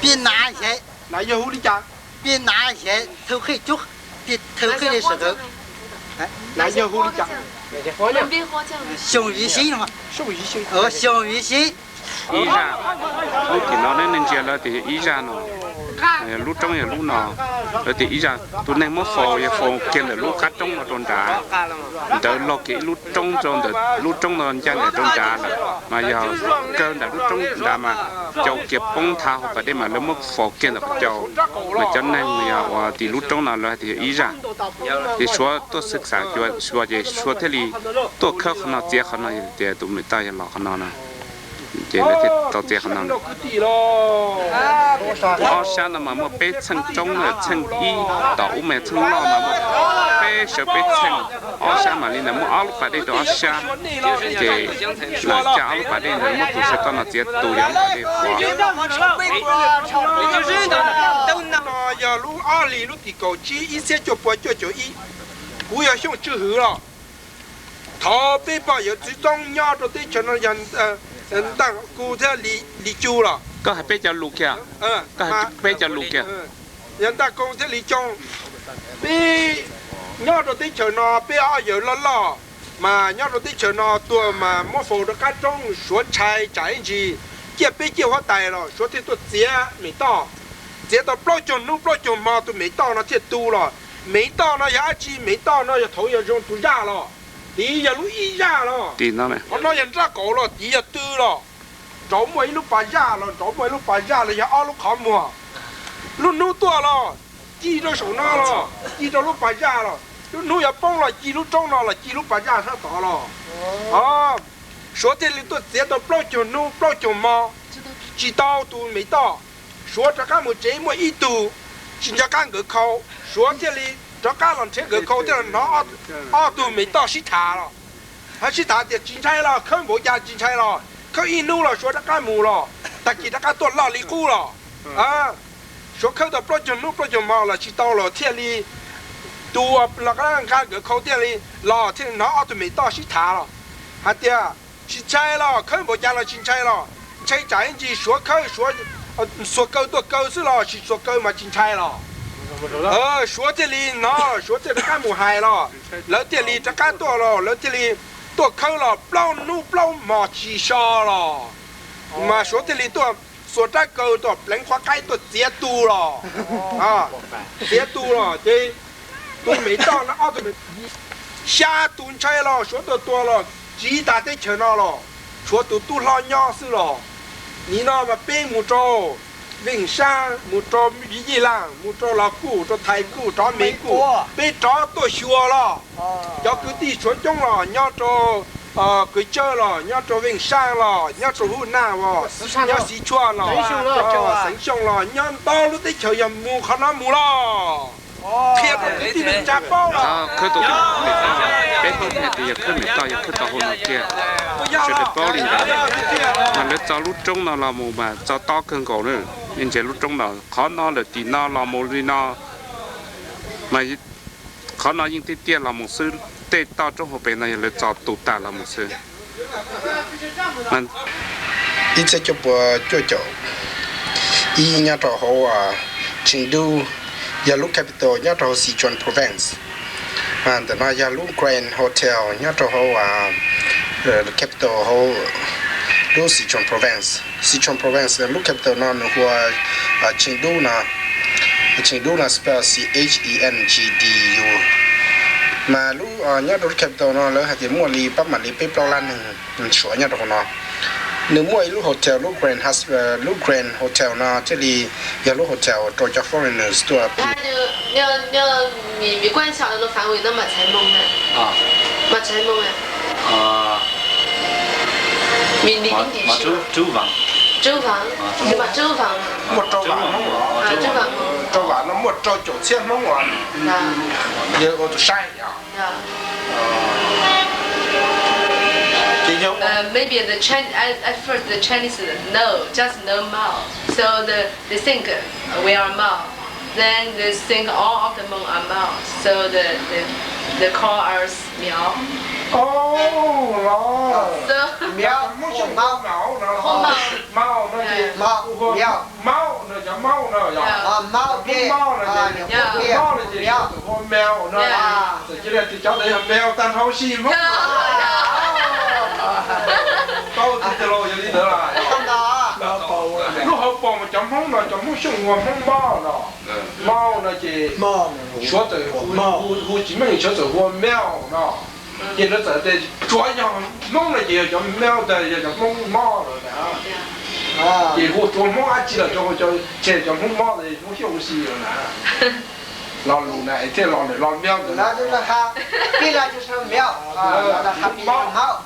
Pib nav xyais, pib nav xyais thawj qhej cuab, pib thawj qhej li sij hawm. Xyoo yim xyoo, xyoo yim xyoo. Ib zaj, lub tim no nej ntsia lawv tias yog ib zaj no, lub roob yog lub no, lawv tias ib zaj tus neeg muab faus yog faus kiag ntawm lub qab roob no rau nrad, ntawd log kiag ib lub roob rau ntawm lub roob no ncaj nraim rau nrad lawm, mas yog kawg ntawm lub roob nrad mas cau kiag poob nthav hauv pas dej mas lawv muab faus kiag ntawm qhov cau, mas cov neeg yog uas tim lub roob no lawv hais tias yog ib zaj. Ces Suav tuaj xwb xav cua Suav ces Suav thiaj li tuaj khawb qhov no txiav qhov no tias tus mem toj yog los qhov no na. Ces lawv thiaj tau txiav qhov no. Ob sab no mas muaj peb txheej roob na, txheej ib tom ub mas txheej loj mas muaj peb sawv peb txheej, ob sab mas li ntawd muaj ob lub pas dej rau ob sab. Ces lawv cab ob lub pas dej ntawd muab tus sawv toj no txiav tus yog lub pas dej qhuav. No yog lub ob hlis lub tim kaum tsib ib txhiab cuaj pua cuaj caum ib, kuv yog Xyooj Tswj Hwm los. Thov peb pog yawm txwv txoob nyob rau teb chaws no yog Ntaj Koo thiab Li Cu los. Koj hais peb cov lus kiag, koj hais peb cov lus kiag. Yog Ntaj Koo thiab Li Cu, peb nyob rau teb chaws no peb ob yawm loj loj, mas nyob rau teb chaws no tuag mas muab faus rau qab roob, Suav ntshai tsam ib ntsis ciaj peb ciaj huab tais los Suav thiaj tuaj txiav Mem Toj. Txiav tau plaub caug hnub plaub caug hmo tus Mem Toj no thiaj tu los. Mem Toj no yog dab tsi? Mem Toj no yog thaum yog zoo tus zaj los, tid yog lub ib zaj los, qhov no yog nrab qaum los, tid yog tw los. Nraud muaj ib lub pas zaj los, nraud muaj ib lub pas zaj los yog ob lub qhov muag. Lub hnub tuaj los ci rau saum no los ci rau lub pas zaj los, lub hnub yuav poob los ci lub roob no los ci lub pas zaj sab tod los. Suav thiaj li tuaj txiav tau plaub caug hnub plaub caug hmo, tsis tau tus Mem Toj. Suav rov qab mus tsev muaj ib tug tsis nco qab nkawd khau, Suav thiaj li rov qab los nrhiav nkawd khau thiaj los hnov ob tug Mem Toj sib tham los. Hab sib tham tias tsis ntshai los, khawb npaum cas tsis ntshai los, khawb ib hnub los Suav rov qab mus los, tag kis rov qab tuaj loj li qub los. Suav khawb tau plaub caug hnub plaub caug hmo los tsis tau los thiaj li tus los nqa nkawd khau thiaj li los thiaj li hnov ob tug Mem Toj sib tham los hais tias tsis ntshai los, khawb npaum cas los tsis ntshai los, ntshai tsam ib ntsis Suav khawb, Suav xuas kaw tuaj kaw xwb los sis xuas kaw mas tsis ntshai los. Suav thiaj li hnov, Suav thiaj rov qab mus hais los, lawv thiaj li rov qab tuaj los, lawv thiaj li tuaj khawb los plaub hnub plaub hmos tsis so los. Mas Suav thiaj li tuaj xuas rab kaw tuaj pleev qhov qaib tuaj txiav tu los. Txiav tu los ces tus Mem Toj no ob tug, xya tus ntshai los Suav tuaj tua los tsiv tas teb chaws no los, tshuav tus tub hlob nyob xwb los. Nim no mas peb mus rau Veej Saab, mus rau Yij Laaj, mus rau Los Kuj, rau Thais Kuj, rov Mes Kuj, peb rov tuaj xyuas los. Cov kwv tij Suav coob los nyob rau Kwv Tsawb los nyob rau Veej Saab los nyob rau Huj Naj os, nyob Xi Tshuaj los, Xeev Xyooj los nyob ntau lub teb chaws yog mus qhov no mus los. Qhia rau kwv tij neej tsa paub los. Khawb tau, peb paub hais tias yog khawb Mem Toj yog khawb tau hauv no kiag, sawv daws paub li ntawd. Mas lawv txo lub roob no los mus mas txo tob kawg nkaus na. Ntsia lub roob no, qhov no lawm tim no los mus li no, mas qhov no yeej tiaj tiaj los mus xwb, tej toj roob hauv pes no yog lawv txo tu tas los mus xwb. Ib txhiab cuaj pua cuaj caum ib nyob rau hauv Chengdu, yog lub capital nyob rau hauv Sichuan province. Ntawm no yog lub Grand Hotel nyob rau hauv capital hauv lub Sichuan province. Sichuan province lub capital no nws hu ua Chengdu no. Chengdu no spell C H E N G D U. Mas lub nyob rau lub capital no lawv hais tias muaj li pab mam li peb plaub lab neeg suav nyob rau hauv no. Nws muaj ib lub hotel, lub Grand Hos-, lub Grand Hotel no thiaj li yog lub hotel rau cov foreigners tuaj. 你，你，你观想的那个范围，那么才蒙的，啊，么才蒙的。啊，你，你，你是吗？周，周王。周王，你把周王吗？ Muaj rau vam Hmoob los? 啊，周王蒙。 Rau vam no muaj rau caum txhiab Hmoob los? Yog ua tus saib yog? Uh, maybe the Chin-, at, at first the Chinese know, just know Mao. So the, they think we are Mao. Then they think all of the Hmong are Mao. So the, the, they call us Miao. Oh, los. So Miao, Hmoob Xyooj hu Mao no. Hu Mao. Mao no ces Mao, Miao. Mao no cov Hmoob no yog? Mao, Hmoob no ces, Mao no ces suav tus hu Miao no. Txawm cia li tias cov ntawd yog Miao tag nrho si Hmoob. Paub tiag tiag los yog li ntawd lawm. Lub hauv paus mas cov Hmoob no, cov Hmoob Xyooj hu ua Hmoob Mob no. Mob no ces suav txawm hu, hu tsis meej, suav txawm hu ua Miao no. Ces lawv txawm tias tsuav yog Hmoob no ces yog cov Miao tas, yog cov Hmoob Mob lawm na. Ces hu tsuav Hmoob dab tsi los, ces cov Hmoob Mob, Hmoob Xyooj ua si lawm na. Lo lus na es thiaj lo lus lo myo ntawd. Pib la ces meow,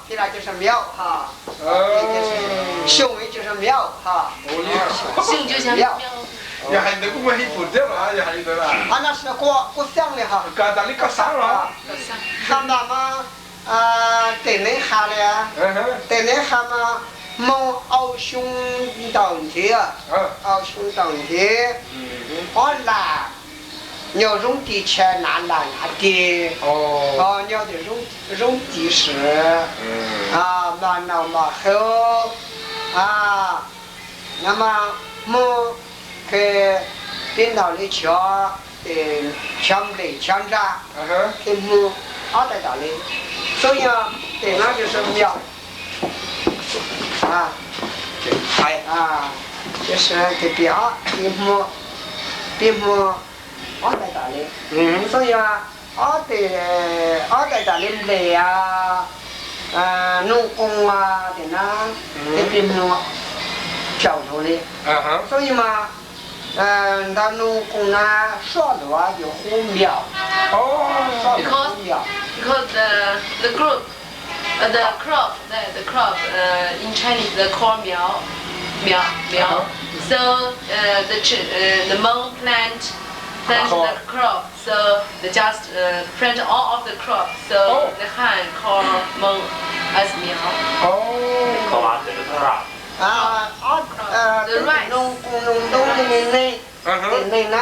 pib la ces meow, xyoo ces meow. Yog hais ntawd kuj muaj hib pum thiab los yog hais li ntawd. Kuj xeej li ho. Koj tas li koj xav los. Xa npam mas, tem neeb ha li, tem neeb ha mas Hmoob au xyoo ntaus ntxiv, au xyoo ntaus ntxiv, ob lam nyob zoo tis tsha nav lam nav tis, nyob tias zoo tis swm, mos naus mos hau, no mas Hmoob ke pib ntaus li chov, chov nplej chov ntsa, ke Hmoob ob tais tom li, xub yog tes no ces meow, tes pib, pib Hmoob ob tais tom li, xub yog ob tais, ob tais tom li nplej, noog qoos tes na, ke pib Hmoob tsaus nraud li, xub yog mas ntawm noog qoos na soj luav ces hu meow, soj luav hu meow. Because the, the group, uh, the crop, the, the crop, uh, in Chinese they call miao, miao, miao. So, uh, the ch- uh, the Hmong plant, plant the crop. So they just, uh, plant all of the crop. So the Han call Hmong as miao. The rice. Noog, noog ntoo li neeg, tes neeg na,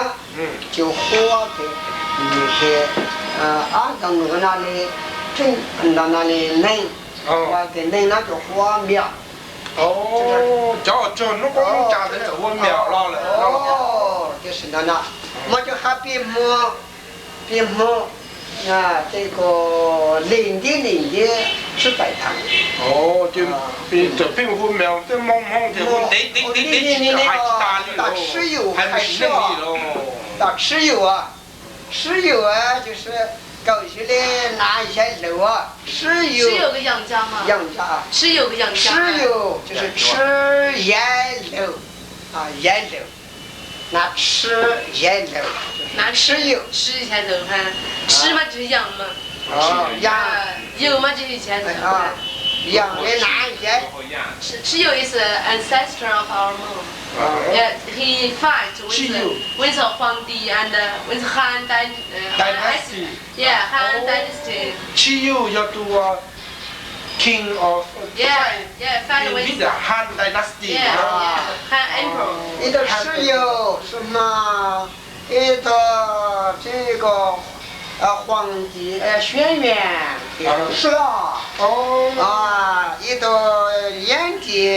ces hu tes, ces ab ntoo no li, ntoo no li neeg, tes neeg no ces hu meow. Cov uas tsuag hnub qub hnub tsa ntawd txawm hu meow los lawm. Tiam sis ntawd no, mas cov hab pib Hmoob, pib Hmoob, ces kom lim ntib lim ntib sib pais tag. Txawm pheej hu meow tej Hmoob Hmoob ces hu ntev ntev ntev ntev tsis hais tsis tas li los, hais mus sim neej li los. Tam sib yuav, sib yuav ces kawm sis li nav yaig laus, sib yuav, yaig, sib yuav ces tshwj yaig laus, yaig laus, nav tshwj yaig laus, tshwj, tshwj yaig laus, tshwj mas tsis yog yam, yam, yam li nav yaig. Tshwj is the ancestor of our Hmong. Yeah, he fight with, with the Huangdi and, uh, with Han dy- uh, Dynasty. Yeah, Han Dynasty. Tshwj yog tus king of, yeah, fight, yeah, fight with the Han Dynasty. Yeah, Han Emperor. Ib tug tshwj yog tshwj mas, ib tug tshwj ko, Huangdi, Xuan Yuan, tshwj, ib tug Yan Di,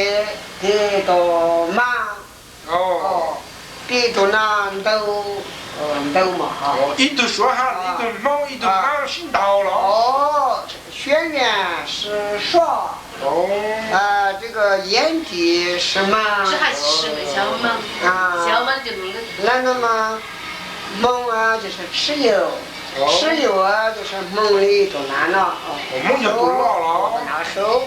ib tug Mab, pib tug na Ntau, Ntau mas, ib tug Suav Hab, ib tug Hmoob, ib tug Mab sib ntaus los. Xuan Yuan 是 Suav, 这个 Yan Di 是 Mab. Lawv no mas Hmoob ces tshwj yog, tshwj yog ces Hmoob li tus nav no, Hmoob yog tus loj los, tus nav sub.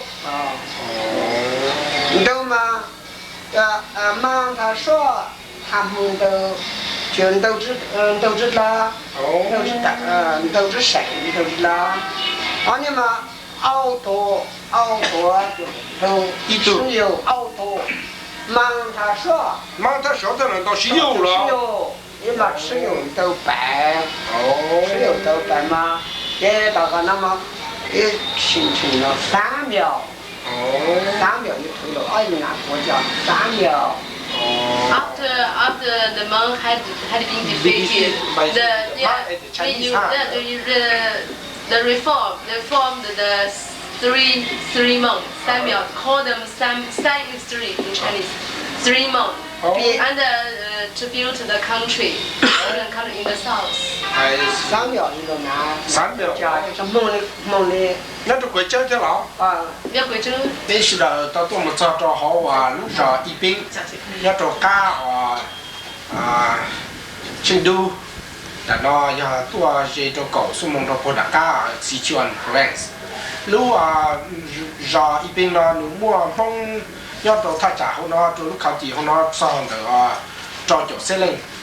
Ntau mas, Mab Thaj Suav, Thaj Hmoob Ntau, ces Ntau Tsib Dlawg, Ntau Tsib Seem, Ntau Tsib Dlawg. Ob niag mas Au Tuam, Au Tuam, Ntau, sib yug Au Tuam, Mab Thaj Suav, Mab Thaj Suav thiaj li tau sib yug los. Ib mas sib yug Ntau Paiv, sib yug Ntau Paiv mas, ces tom qab no mas, ib tshim tshim no Xab Miaum, Xab Miaum, ib tug los ob yim nas kuav cov Xab Miaum. After, after the Hmong had, had been defeated, the, yeah, the, the, the reform, they formed the three, three Hmong, Xab Miaum, call them Xab, Xab is three in Chinese, three Hmong, and, uh, to build the country, the country in the south. Xab Miaum, Xab Miaum, Hmoob li, Hmoob li. Nyob rau Kuav Tsawb thiab los? Peb sawv daws tau tuaj mus txog rau hauv lub zos Ib Peeb, nyob rau qab Tsheej Dub. Tam no yog tuaj ze rau kaum xuab moos rau puag nram qab Sichuan Province. Lub zos Ib Peeb no nws muaj Hmoob nyob rau thaj tsam hauv no, rau lub county hauv no txog ntawm rau caum xeeb leej.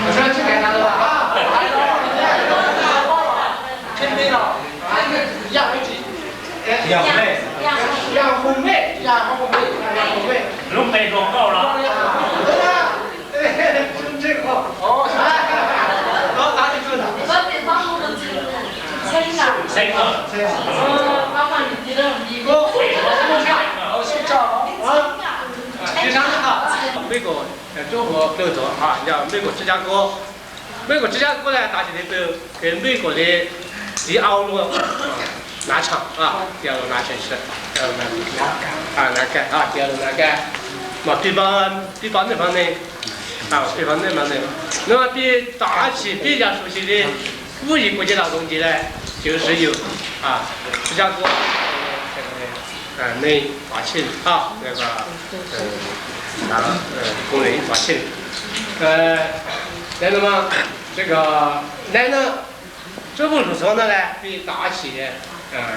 我说这个拿了吧？啊，来了，来了，来了，天边了，啊，一样没急。一样红妹，一样红妹，一样红妹，一样红妹。 Lub npe hluas nkauj los? Tus ntxhais no, tus ntxhais no, tus ntxhais no. 没过，祝福六组啊，让美国芝加哥，美国芝加哥呢，大家的都给美国的第二路拿唱啊，第二路拿唱是，第二路拿唱啊，拿开啊，第二路拿开。Mas pib pab, pib pab nej pab ne, pib pab nej pab ne. Nws mas pib tom dab tsi pib yam suav si li, vim yog kuv cov laus zoo li lawm, ces yus, Txhua Yaj Kuab, nej pab chij, nej pab chij. Lawv no, lawv no, tsob vuj hlub xov no lawm pib tom dab tsi,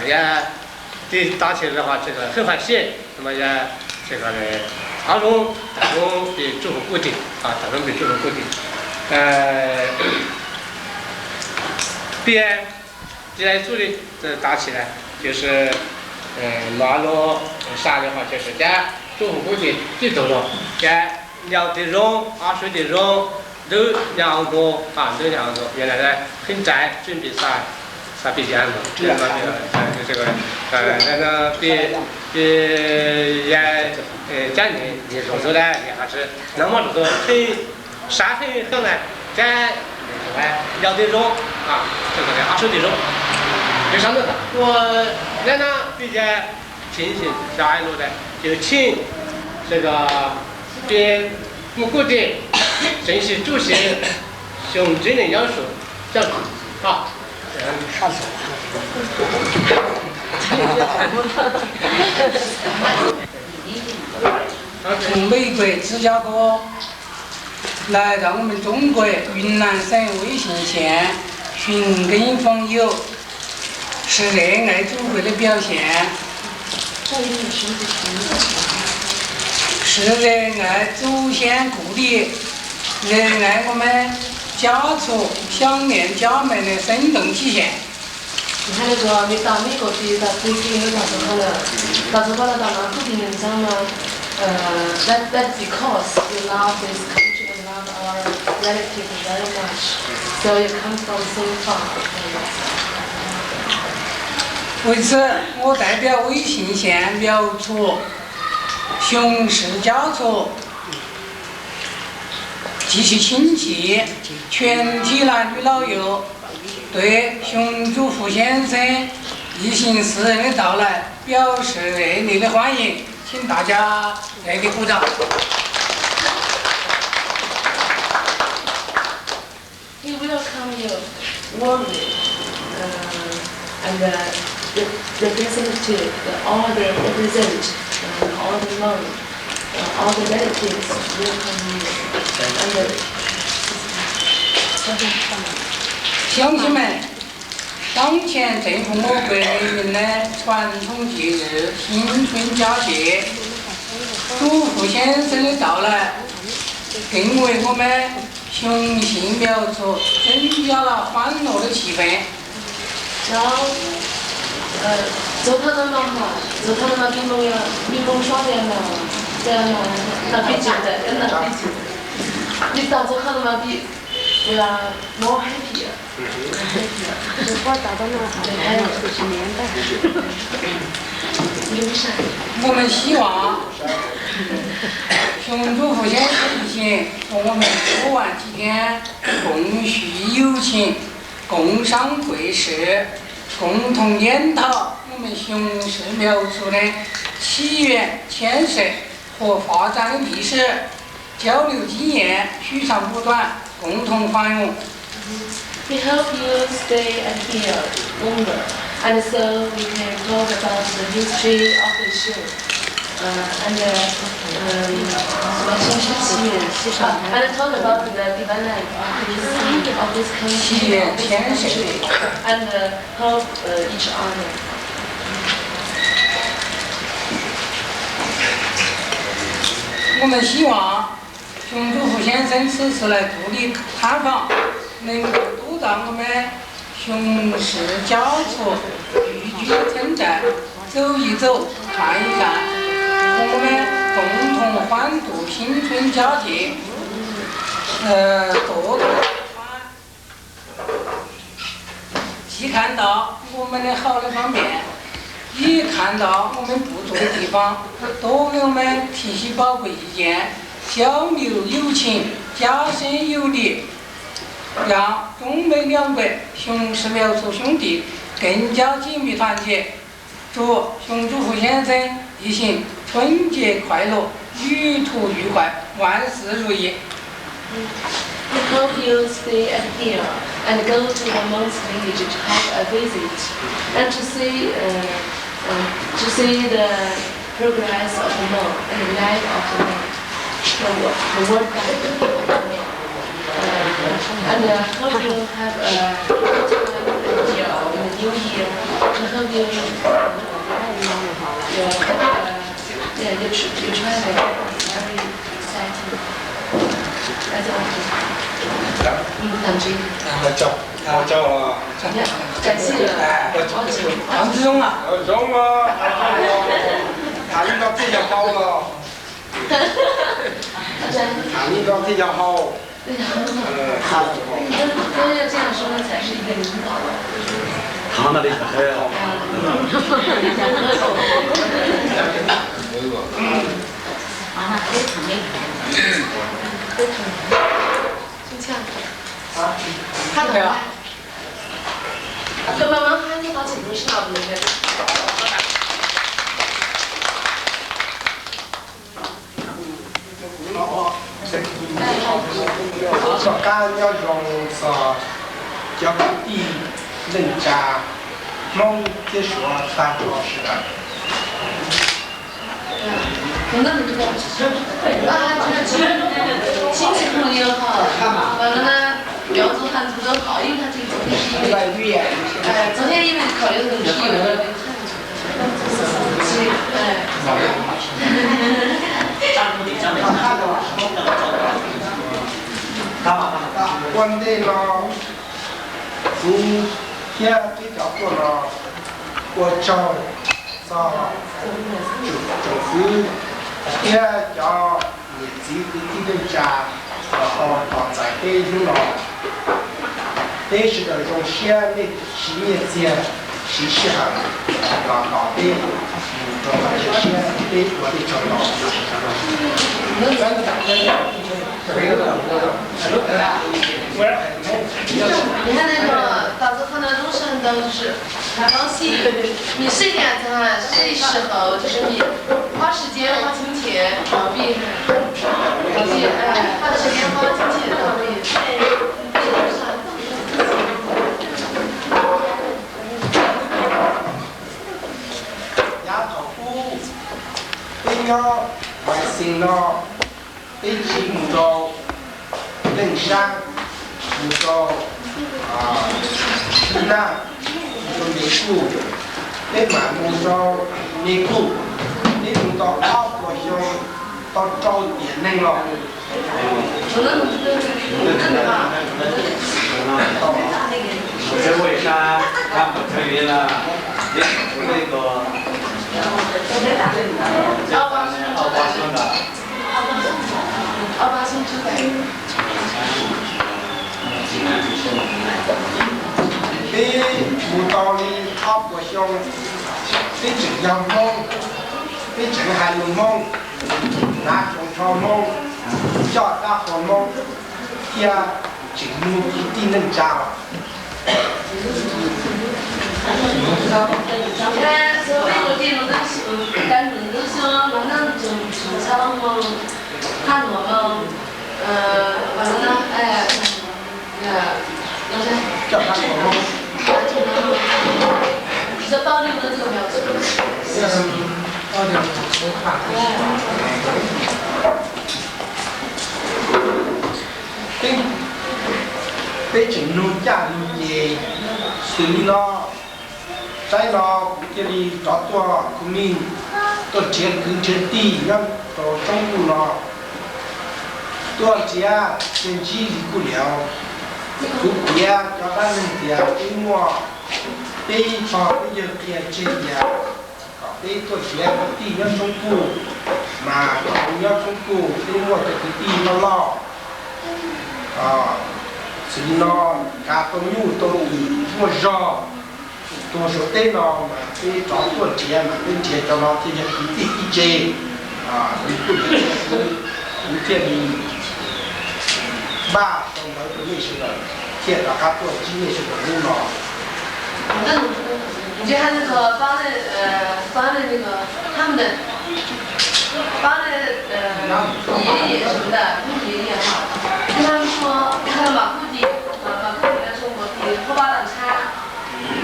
yog pib tom dab tsi lawm, ces Hwj Hais Sij, yog, ob zoov, tam zoov pib tsuj huv kuj tim, tam zoov pib tsuj huv kuj tim. Pib tsis tau tsuj li tom dab tsi lawm, ces no lub sab li hov ces cov tsuj huv kuj tim tib tug los, ces yog tus zoo, ob sawv tus zoo, ntub nyab ntxoov, ntub nyab ntxoov, yog li ntawd, khib ntsais tswj npis xav, xav pib yam ntxoov, pib, cab niam, niam zoov xwb lawm, niam hais tias nag hmo zoov xwb, sab heev xwb na, cab niam zoov, yog tus zoo, ob sawv tus zoo. Ces sab ntawd ua, lawv no pib yam tseem xav lus tias yog tseem, ces pib mus kuj tim, tseem sim tsuj siv xyoo tsev neeg nyob saum coj.从美国芝加哥来到我们中国云南省微信县寻根访友，是热爱祖国的表现，是热爱祖先故地，热爱我们家族、想念家门的生动体现。 Nws hais tias nws tau muaj kev txawj txawj txuj kev hlub txog cov, txog cov uas tau nws kuj tib neeg ntxhais no, that, that's because we love this country and love our relatives very much. So you come from so far. 为此，我代表微信县苗族熊氏家族及其亲戚、全体男女老幼， 对熊祖父先生一行四人的到来表示热烈的欢迎，请大家热烈鼓掌。 We welcome you warmly, uh, and, uh, re-, representative, uh, all the represent, uh, all the Hmong, uh, all the relatives welcome you. And, uh, 乡亲们，当前正逢我国人民的传统节日新春佳节，祖父先生的到来，更为我们 雄性苗族增加了欢乐的气氛。然后，呃，祝他们嘛，祝他们嘛，比我们，比我们耍的嘛，这样嘛，那比较的，那比较的。你到祝他们嘛，比，对啊，more happier。 我们希望熊祖父先生一行和我们过完几天，共叙友情，共赏桂树，共同研讨我们熊氏苗族的起源、迁徙和发展的历史。 交流经验，取长补短，共同繁荣。 We hope you stay and here longer, and so we can talk about the history of the show, uh, and, uh, um, and talk about the development of this, of this country, of this country, and, uh, help, uh, each other. 我们希望 Xyoo Tsuv Xeeb Xeeb xwb xws lais tuv li thab fam, neeg tub tau nkauj mab xyoo sib coj txhua yug cwb txheeb ntais, txuj yim txuj khav ib khav, nkauj mab toov thoom faab tus xib txheeb coj ces tuv tau faab. Tsis khav ntawd nkauj mab ne hauj lwm faab npias, ib khav ntawd nkauj mab puv txuj li tim faab, tub nkauj mab thim sib paub kuj yim yees, xyoob yug yub tshee, cov xeeb yug dim, yog coob npeej liaj nkuaj xyoo sib vau txhua xyoob tim, keev cov cib npis thaj ntseg. Tsuas xyoo Tsuv Xeeb Xeeb ib xyeem txhua ncej khuaib lug, ywj thuj ywj khuaib, vav xwv zuj yim. We hope you stay at here and go to the Hmong village to have a visit and to see, uh, uh, to see the progress of the Hmong and the life of the Hmong, the, wo- the world life of the Hmong. Uh, and uh, hope you have a good time and, uh, in the new year. And hope you, uh, your, uh, yeah, your, tr- your travel very exciting. That's all. 感谢。 Ua tsaug. Ua tsaug. Ua tsaug. Ua tsaug. Tham ib nroj thiaj yog hau los. Tham ib nroj thiaj yog hau. Tham no li. Tom qab nyob zoo txog cov kwv tij neej tsa Hmoob thiab Suav tag nrho sawv daws. Ơ, 亲戚朋友好，完了呢，苗族汉族都好，因为他这个昨天是因为，哎，昨天因为考虑的问题，有的没看见。 Ua ntej no, kuv thiab peb cov tuaj no ua tsaug txog tsoom fwv thiab cov niam txiv kwv tij neej tsa los tau tos txais peb hnub no. Peb sawv daws zoo siab, nej siv nyiaj txiag, siv sij hawm los tos peb mus rau tom tsev siab, peb ua tej tsaug ntau. Ni hab ne, tau txog qhov no lub sij hawm ntawd, 很高兴。你睡两天，睡一时好，就是你花时间花金钱逃避，逃避，哎，花时间花金钱逃避。 Yav thaum ub, peb nyob Maiv Xees no, peb tsis mus rau Leej Sab, mus rau Naj, mus rau Me Kuj, peb mam mus rau Me Kuj, peb mus tau ob puas xyoo, tau rau tiam neeg los. 我学过一山，看过成语了，也读过那个，这个呢，奥巴马。 Peb mus tau li ob puas xyoo, peb tseem yog Hmoob, peb tseem hais lus Hmoob, hnav tsoos tsho Hmoob, coj dab qhuas Hmoob, thiab tseem nug kwv tij neej tsa los. Peb, peb tseem nug caj nug ces, xws li no, saib no kuv thiaj li rov tuaj khub mij, tuaj nrhiav kwv nrhiav tij nyob rau roob ntuj no. Tuaj nrhiav ces ntsib li kuj liam. Kuv piav cov dab neeg tias peb muaj, peb tog peb yawg qhia tseg tias kom peb tuaj nrhiav kwv tij nyob Tshoob Kuj, mas nyob Tshoob Kuj peb muaj cov kwv tij loj loj. Xws li no, kav tau nyuj tau twm muaj zog, tuag saum teb no mas peb rov tuaj nrhiav mas peb nrhiav cov no thiaj yog kwv tij ib tse. Kuv thiaj li npaj sau ntawv rau nej sawv daws thiaj rov qab tuaj ntsib nej sawv daws hnub no. 你就看那个发那呃发的那个他们的发的呃爷爷什么的，他们爷爷哈，跟他们说，看到马库迪，马马库迪那时候我比后巴掌差，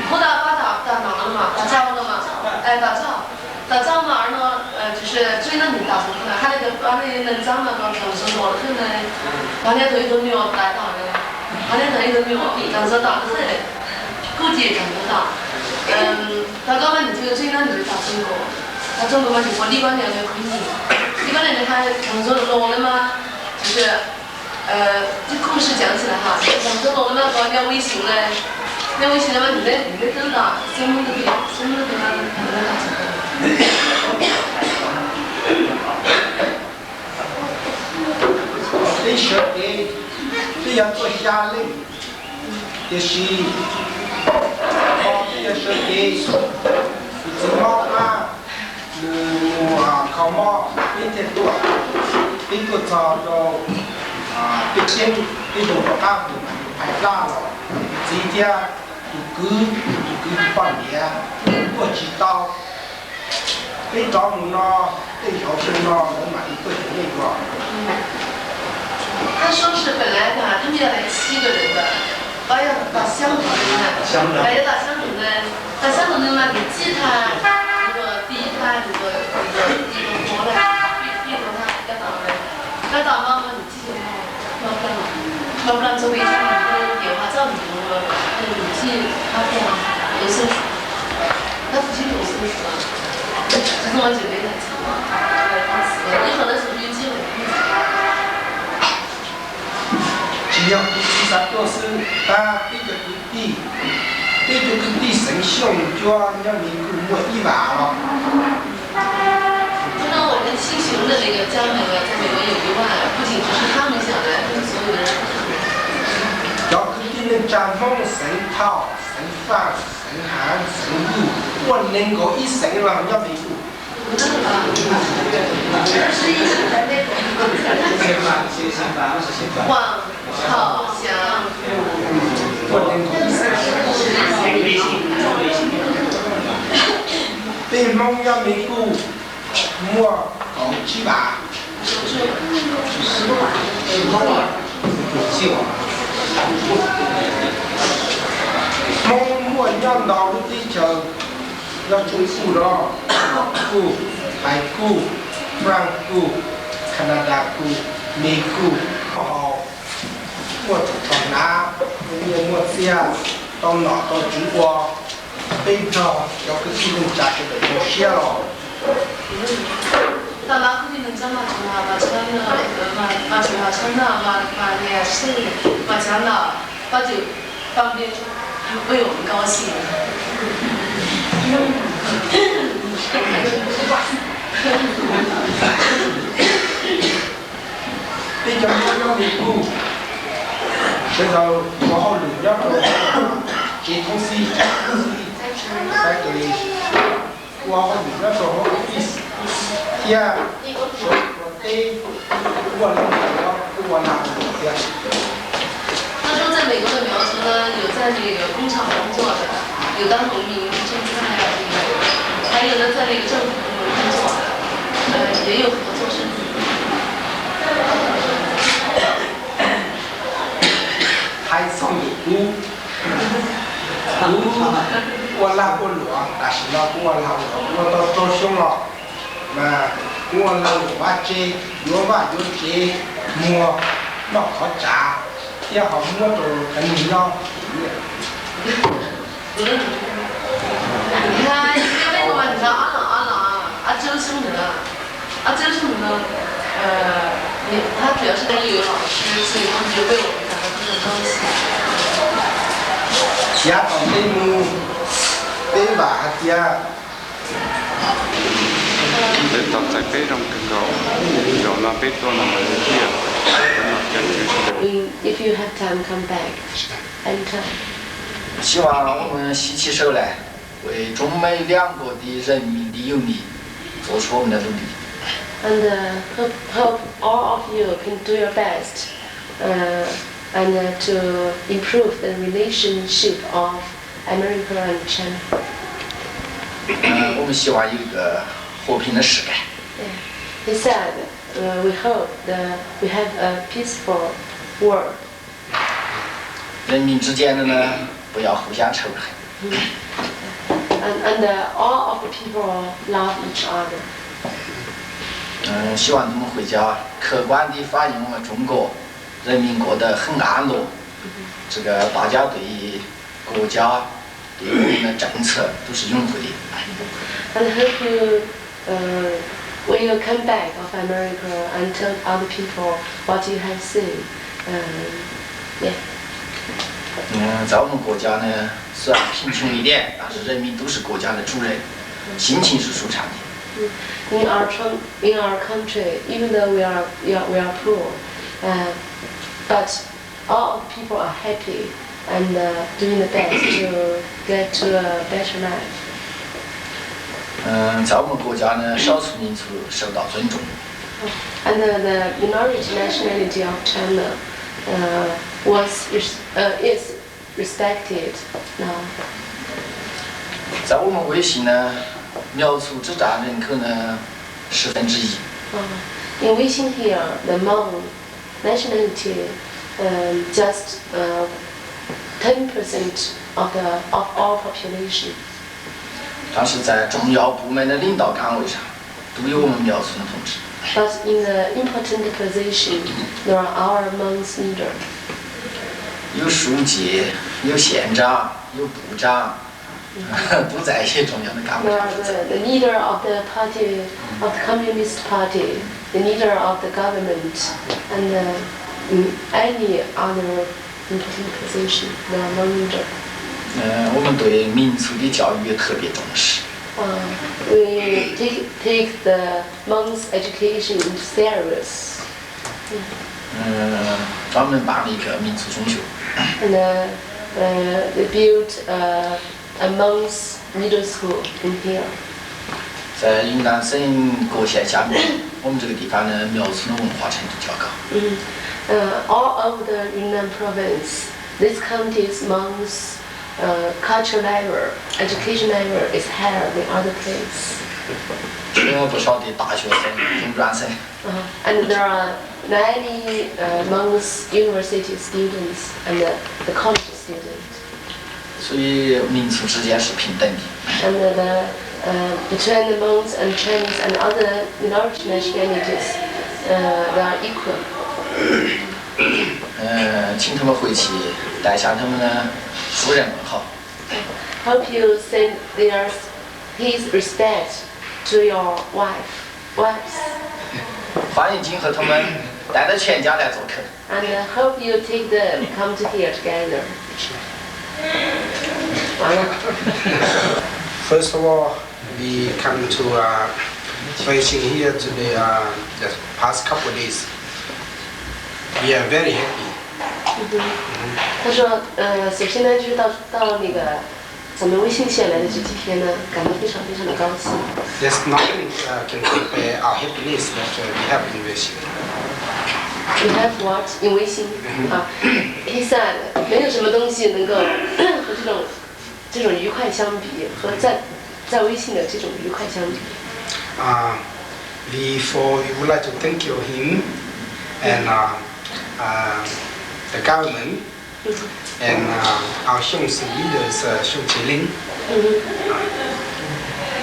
后大巴掌打毛了嘛，打架了嘛，哎，打架，打架嘛，然后呃就是追那女打什么的，他那个发那个能脏的嘛，怎么说我的那个，旁边头一头牛打倒的，旁边头一头牛，打着打着。 估计也找不到。嗯，他刚才你这个最难你就打中国，他中国嘛，你说一般人就可以，一般人他常州的我们嘛，就是，呃，这故事讲起来哈，常州我们那个要微型嘞，要微型的嘛，你那你那真的，真的可以，真的可以，可能打中国。 Peb sawv kev, peb yog tuaj xya leej, tiam sis peb yog sawv kev, tus txiv mob qab, nws mus kho mob, peb thiaj tuaj. Peb tuaj txog rau peb ceeb, peb mus rov qab, tus phais plab los, tus txiv thiab tus kwv, tus kwv tus poj niam tuaj tsis tau. Peb rov mus no, tej zaum xyoo no lawv mam li tuaj cov nej dua. 他说是本来嘛，他们要来七个人的，要到襄阳呢，要到襄阳呢，到襄阳呢嘛，你祭他，如果第一胎，你就你就你就活了，第第一胎要倒了，要倒妈妈，你祭就好了，要不然，要不然周围家里面也话照理说，你祭他不好，有岁数，他父亲有岁数了，这种我觉得。 你好的时候就进来。Tsis yog kuv txiv xav tuaj xwb, tab peb cov kwv tij, peb cov kwv tij xeev Xyooj Cuab nyob Mes Kuj muaj ib vam los. 除了我们七雄的那个家人啊，在美国有一万，不仅只是他们想来，他们所有的人。 Cov kwv tij neej tsa Hmoob xeev Thoj, xeev Faj, xeev Hav, xeev Vuj, muaj nees nkaum ib xeev los nyob Mes Kuj. Peb Hmoob nyob Mes Kuj muaj kaum tsib vam. Hmoob muaj nyob ntau lub teb chaws, nyob Tsuj Kuj no, Kuj, Thais Kuj, France Kuj, Canada Kuj, Mes Kuj, muaj tus tshov hnav, muaj nyiaj muaj txiaj, tau nom tau tswv ua, peb nrog cov kwv tij neej tsa sawv daws zoo siab los. Tam no kwv tij neej tsa mas tseem hais mas tshaj no, mas tseem hais tshaj no mas mas nias sij mas tshaj no, pab twm pab npej peb ua nkauj xim. Peb cov Hmoob nyob Mes Kuj, sawv daws ua hauj lwm nyob rau tsev thoob xib, factory, ua hauj lwm nyob rau hauv office thiab sawv daws ua teb, ua lub ua lag ua luam thiab. 他说在美国的苗族呢，有在那个工厂工作的，有当农民、种菜啊这一类的，还有呢，在那个政府部门工作的，呃，也有合作生意。 Hais txog ntawm kuv, kuv ua lag ua luam, tam sim no kuv ua lag ua luam ua tau rau xyoo los, mas kuv ua lag luam vaj tse, yuav vaj yuav tsev, muag noj qhov tsav, thiab ho muab rau cov neeg nyob. 他主要是当地有老师，所以他们就为我们感到非常高兴。 Yav tom ntej mus peb vam hais tias peb tau txais peb zoo kawg nkaus, zaum no peb tuaj no mas tiag. If you have time, come back anytime. 希望我们喜气收来，为中美两国的人民的友谊做出我们的努力。 And uh, hope, hope all of you can do your best uh, and uh, to improve the relationship of America and China. 呃，我们希望有一个和平的世界。 Yeah. He said, uh, we hope that we have a peaceful world. 人民之间的呢，不要互相仇恨。 And, and uh, all of the people love each other. 嗯，希望他们回家客观地反映我们中国人民过得很安乐，这个大家对于国家、对我们的政策都是拥护的。 And hope you, uh, when you come back of America and tell other people what you have seen. Um, yeah. 嗯，在我们国家呢，虽然贫穷一点，但是人民都是国家的主人，心情是舒畅的。 In our, tr- in our country, even though we are, we are, we are poor, uh, but all of the people are happy and uh, doing the best to get to a better life. 嗯，在我们国家呢，少数民族受到尊重。 And uh, the minority nationality of China uh, was res- uh, is respected now. 在我们微信呢，苗族只占人口呢十分之一。 Uh, in Weixin here, the Hmong nationality um, just uh, ten percent of the of all population. 但是在重要部门的领导岗位上，都有我们苗族的同志。 But in the important position, there are our Hmong leader. 有书记，有县长，有部长，都在一些重要的岗位 There 上。 are the, the leader of the party, of the Communist Party, the leader of the government, and uh, mm, any other important position, there are Hmong leader. 呃，我们对民族的教育也特别重视。 Uh, we take, take the Hmong's education serious. 嗯，专门办了一个民族中学。 And uh, uh, they built uh, a Hmong's middle school in here. 在云南省各县下面，我们这个地方呢，苗族的文化程度较高。 Mm. Uh, all over the Yunnan province, this county's Hmong's uh, culture level, education level is higher than other place. 也有不少的大学生、中专生。 Uh, and there are many uh, Hmong's university students and uh, the college students. 所以民族之间是平等的。 And the, uh, between the Hmongs and Chinese and other minority nationalities, uh, they are equal. 呃，请他们回去带向他们的夫人问好。 Hope you send their his respect to your wife, wives. 欢迎今后他们带着全家来做客。 And uh, hope you take them come to here together. 完了。 First of all, we come to uh, Beijing here today, uh, the past couple of days. We are very happy. 他说，呃，首先呢，就是到到那个咱们微信县来的这几天呢，感到非常非常的高兴。 There's nothing uh, can compare our happiness that uh, we have in Beijing. We have what in 微信啊？He said 没有什么东西能够和这种这种愉快相比，和在在微信的这种愉快相比。 Uh, we for we would like to thank you him and uh, uh, the government and uh, our Xiongsi leaders, uh, Xiong Qilin.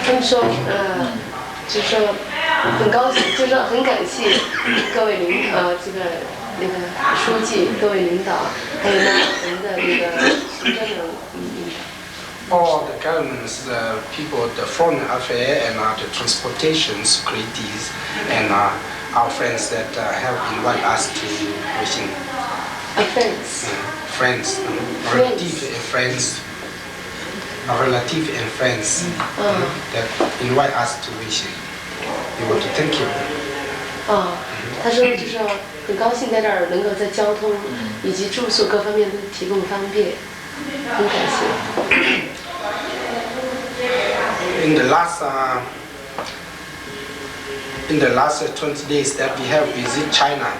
他们说，呃，就说很高兴，就说很感谢各位领，呃，这个那个书记、各位领导，还有呢我们的那个行政的领导。 All the governments, the people, the foreign affairs and uh, the transportation securities and uh, Our friends that uh, have invited us to Beijing. A friends. Uh, friends, um, Friends. Relative and friends. A relative and friends uh, that invite us to Beijing. We want to thank you. 啊，他说就是很高兴在这儿能够在交通以及住宿各方面都提供方便，很感谢。In the last uh, in the last twenty days that we have visit China,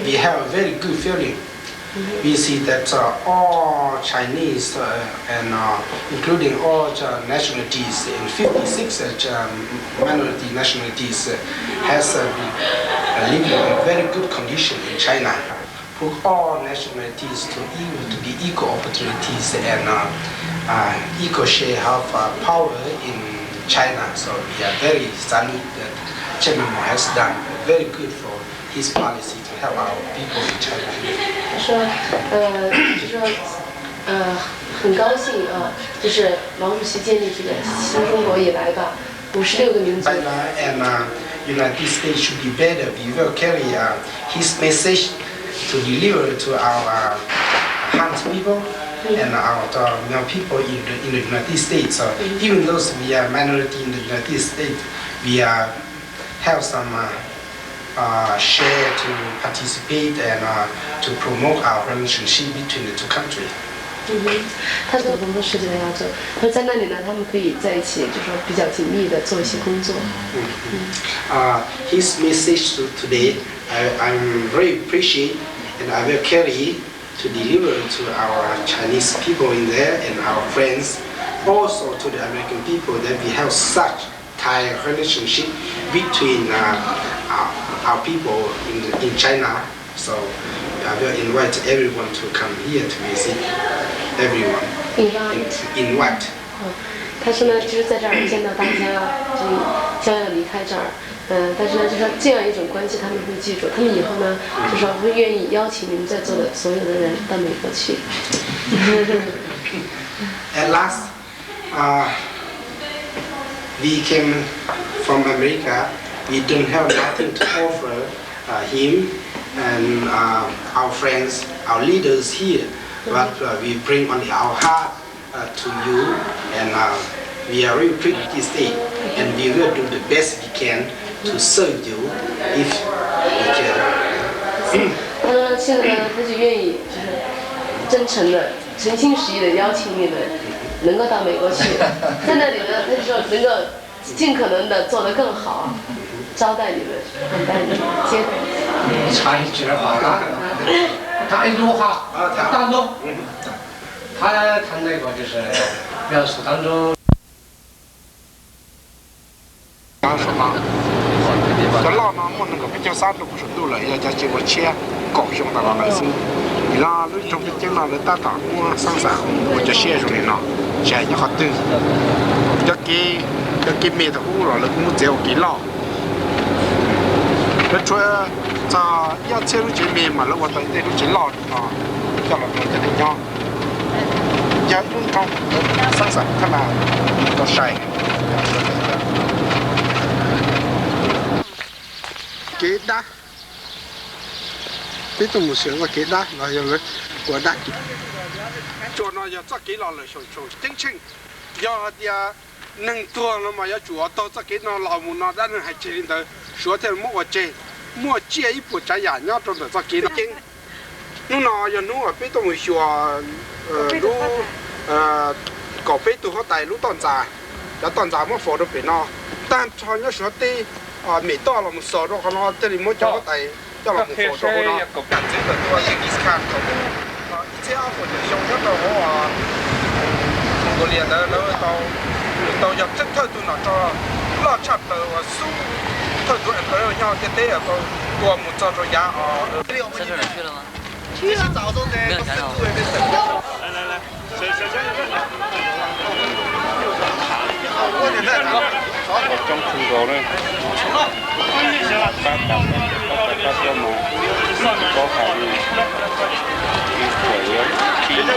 we have a very good feeling. We see that uh, all Chinese uh, and uh, including all the nationalities and fifty-six uh, um, minority nationalities uh, has uh, been, uh, living in very good condition in China. Put all nationalities to equal, to be equal opportunities and uh, uh, equal share of uh, power in China. So we are very salute that Chairman Mao has done very good for his policy to help our people in China. 他说，呃，就说，呃，很高兴啊，就是毛主席建立这个新中国以来吧，五十六个民族。China and uh, United States should be better. We will carry uh, his message to deliver to our uh, Han's people and our uh, Myaung people in the, in the United States. So even though we are minority in the United States, we are have some uh, uh, share to participate and uh, to promote our relationship between the two countries. 嗯哼，他说很多事情要做，他说在那里呢，他们可以在一起，就说比较紧密的做一些工作。 Uh, his message to today, I, I'm very appreciate and I will carry to deliver to our Chinese people in there and our friends, also to the American people that we have such tight relationship between uh, our, our people in, in China. So I will invite everyone to come here to visit everyone. Invite. In, invite. 嗯，他说呢，就是在这儿见到大家，就将要离开这儿，嗯，但是呢，就说这样一种关系，他们会记住，他们以后呢，就说会愿意邀请你们在座的所有的人到美国去。 At last, uh, we came from America. We don't have nothing to offer uh, him and uh, our friends, our leaders here, but uh, we bring only our heart uh, to you, and uh, we are really pleased this day, and we will do the best we can to serve you if we can. 他说现在呢，他就愿意就是真诚的、诚心实意的邀请你们能够到美国去，在那里呢，他就说能够尽可能的做得更好，招待你们，款待你们，接待你们。 Chinese 话，他一句话，大陆，他他那个就是描述当中。 Cov loj no muaj nees nkaum peb caug xab rau pem saum ntuj lawm, yog cov tsis ua tshiab kaum xyoo tas los lawm xwb. Vim no lub nroog Pheej Ceeb no lawv tab tom muab xab xam ua cov siab zoo li no, tsis hais nyob qhov twg. Cov kev, cov kev me thaum ub los lawv kuj muab txiav ua kev loj. Lawv tshuav txog ib ob txhiab lub tsev me mas lawv ua tau tej lub tsev loj no coj los rau cov neeg nyob. Yog ib lub nroog xab xam thab nas tau sai. Kev dab, peb tuaj mus xyuas txoj kev dab los yog lawv ua dab. Tsuas no yog txoj kev los lawm saum Ceeb Tsheej. Yog hais tias neeg tuag no mas yuav tsum taug txoj kev no los mus no, dab neeg hais tseg li ntawd, Suav thiaj muab ua tseg. Muaj tsiaj ib puas tsav yam nyob rau ntawm txoj kev no. Ceeb, hnub no yog hnub uas peb tuaj mus xyuas lub kaum peb tug huab tais lub toj ntxas, cov toj ntxas muab faus rau pem no. Tag nrho nyob Suav teb, mem toj los mus xaus rau qhov no thiaj li muab cov huab tais coj los mus faus rau hauv no. Txwv tawm tuaj Genghis Khan thaum ub, ib txhiab ob puas caum xyoo nyob rau hauv Mongolia ntawd, lawv tau, tau yog thawj tug nom tso loj tshaj plaws uas xub thawj tug emperor nyob ntiaj teb tau tua mus txog rau yav os. Coob kawg nkaus li, pab tas pab tas pab tuaj mus, paub hais li, ib puas yuav tsib nkaus.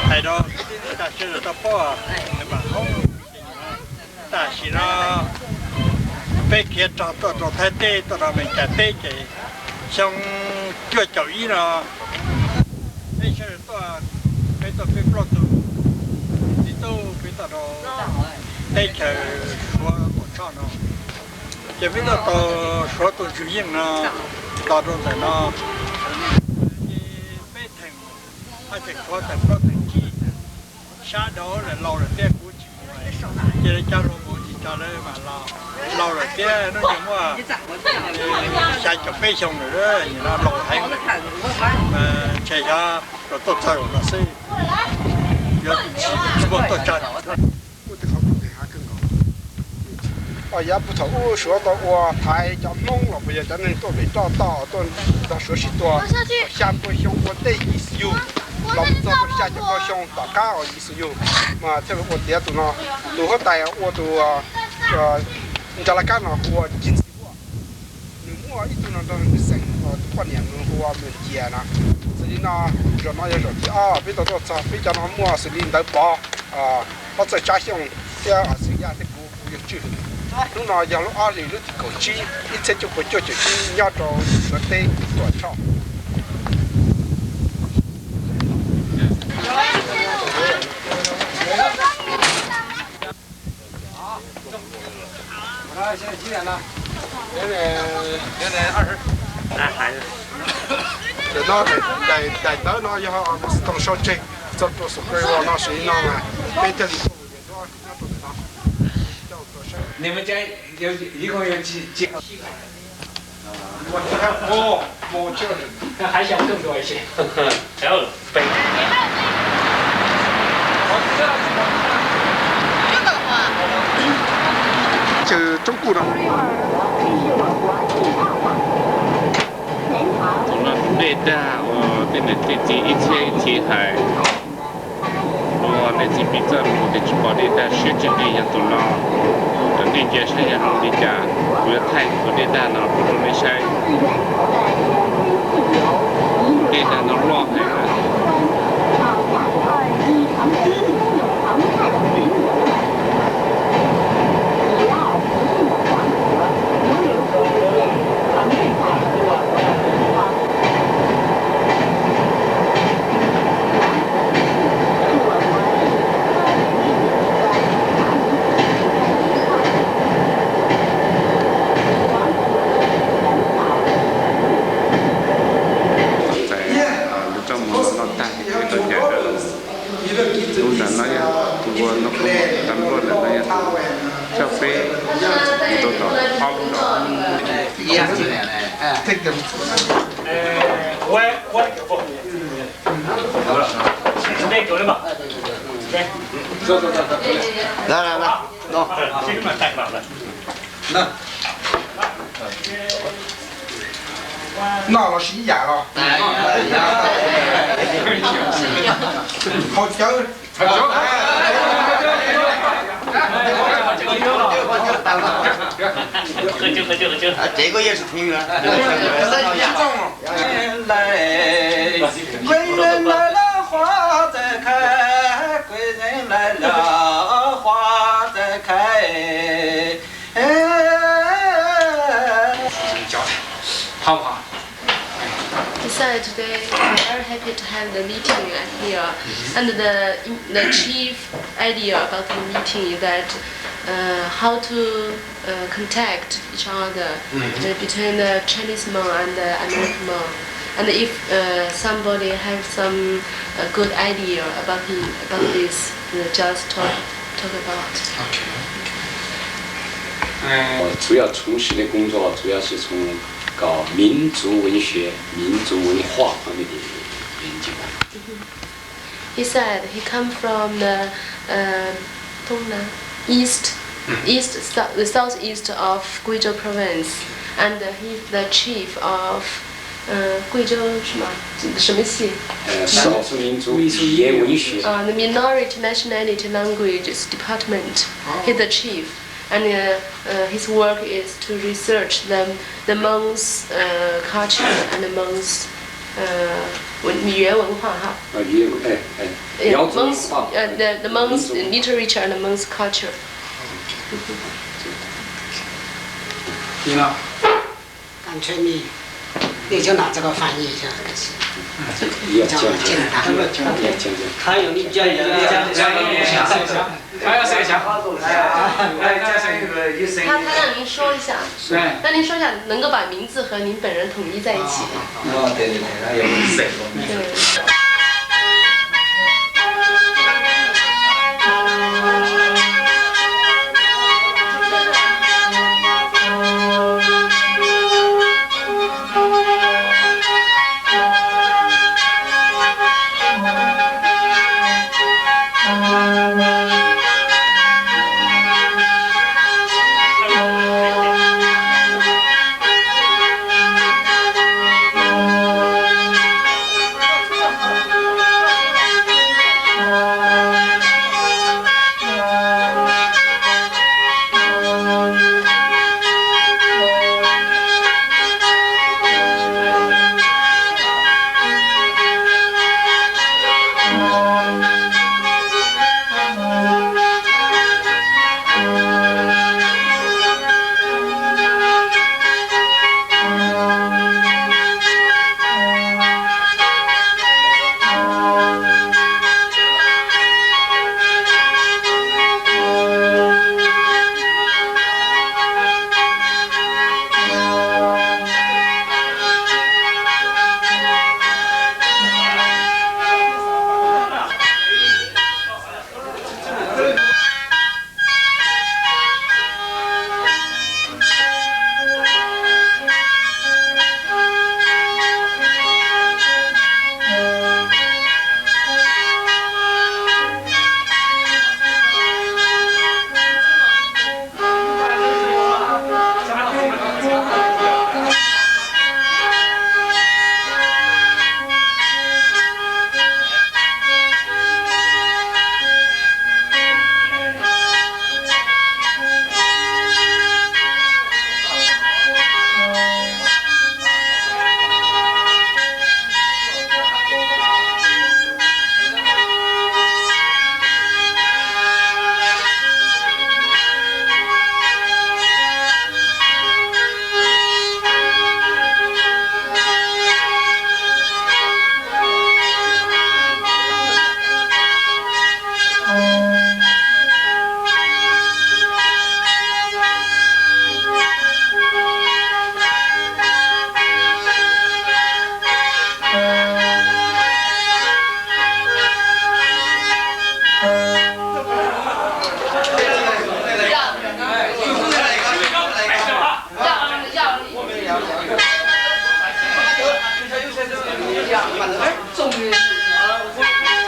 Hais rau tag sawv daws tau paub, tam sim no peb khiav rog tuaj rau Thaib teb, tuaj rau Amelikas teb ces xyoo cuaj caum ib no peb sawv daws tuaj, peb tuaj peb plaub tug txiv tub, peb tuaj rau teb chaws Suav Tuam Tshoj no, ces peb tuaj tau Suav tus Ntswg Yeej no los rau ntawm no, ces peb theem, haj tseem tshuav tawm plaub tawm tsib, sab dhau lawm, laus lawm thiab kuv tsis mus, cia li coj luag mus tsis tso lawv mas laus lawm thiab, hnub nyoog muaj xya caum peb xyoo lawm, nim no laus heev lawm, ntshe xyov yuav tuaj txog no xwb, yuav tsis muaj tuaj tsa. Yav puag thaum ub Suav tau ua thaiv cov Hmoob los puas yog cov neeg tuaj pem roj toj tuaj nrog Suav sib tua, xya pua xyoo ua ntej Yexus yug los mus txog xya caum rau xyoo tom qab uas Yexus yug, mas thiaj li ua tiav tus no. Tus huab tais ua tus ntsa laj kab no hu ua Jim Xi Huaj. Nws muaj ib tug no nrog nws xeem, tus poj niam nws hu ua Mus Cia no. Xws li no, zaum no yog zaum thib ob peb tau tuaj txog, peb cov no muaj xws li Ntawv Pov, Pob Txawj Tsab Xyooj thiab Xwm Yaj thiab kuv, kuv yog Tswj Hwm. Hnub no yog lub ob hlis lub tim kaum tsib ib txhiab cuaj pua cuaj caum tsib nyob rau Suav teb Tuam Tshoj. Ntawm no daim tawv no yog Mastodon sau tseg txog rau Subscribe no, xws li no mas peb thiaj li tuaj mus nyob rau ntawm no. 还想更多一些。还有北。 Chaw roob kuj no. Tus no dej dag uas tej niam tej txiv ib txhiab ib txhis hais, ua niam txiv piv txoj lus tias tsis pom dej dag siab tseeb li yog tus no. Cov nej ntsia saib yog zoo li cas, kuv yuav thaij tus dej dag no pub rau nej saib. Dej dag no loj heev lawm. Txais lub roj mus no tag, peb tau ncaim lawm. Lub ntawm no yog tus uas no kuv tau npluaj ntawm no yog tus coj peb mus rau tom ob lub zos. Noj los sib yam los. Haus cawv. Besides, today I'm very happy to have the meeting here. And the, the chief idea about the meeting is that uh, how to uh, contact each other uh, between the Chinese Hmong and the American Hmong. And if uh, somebody have some uh, good idea about him, about this, uh, just talk talk about. 我主要从事的工作主要是从搞民族文学、民族文化方面的研究。 He said he come from the uh, 东南, east, east, sou- the southeast of Guizhou province, and he's the chief of 嗯，贵州什么什么系？呃，少数民族语言文学。Uh, the Minority Nationality Languages Department. He's the chief, and uh, uh, his work is to research the the Hmongs uh, culture and the Hmongs uh, 文语言文化哈。啊，语言，哎哎，苗族文 Hmongs 化，uh, the the Hmongs 民族文化。 Literature and the Hmongs culture. 你呢？ 干脆你，你就拿这个翻译一下。 要讲讲讲讲讲。 还有你讲讲讲讲讲。 还要想一想。 哎，加上一个 you say. 他他让您说一下，对。那您说一下，能够把名字和您本人统一在一起吗？ 哦，对对对，那有意思。 对。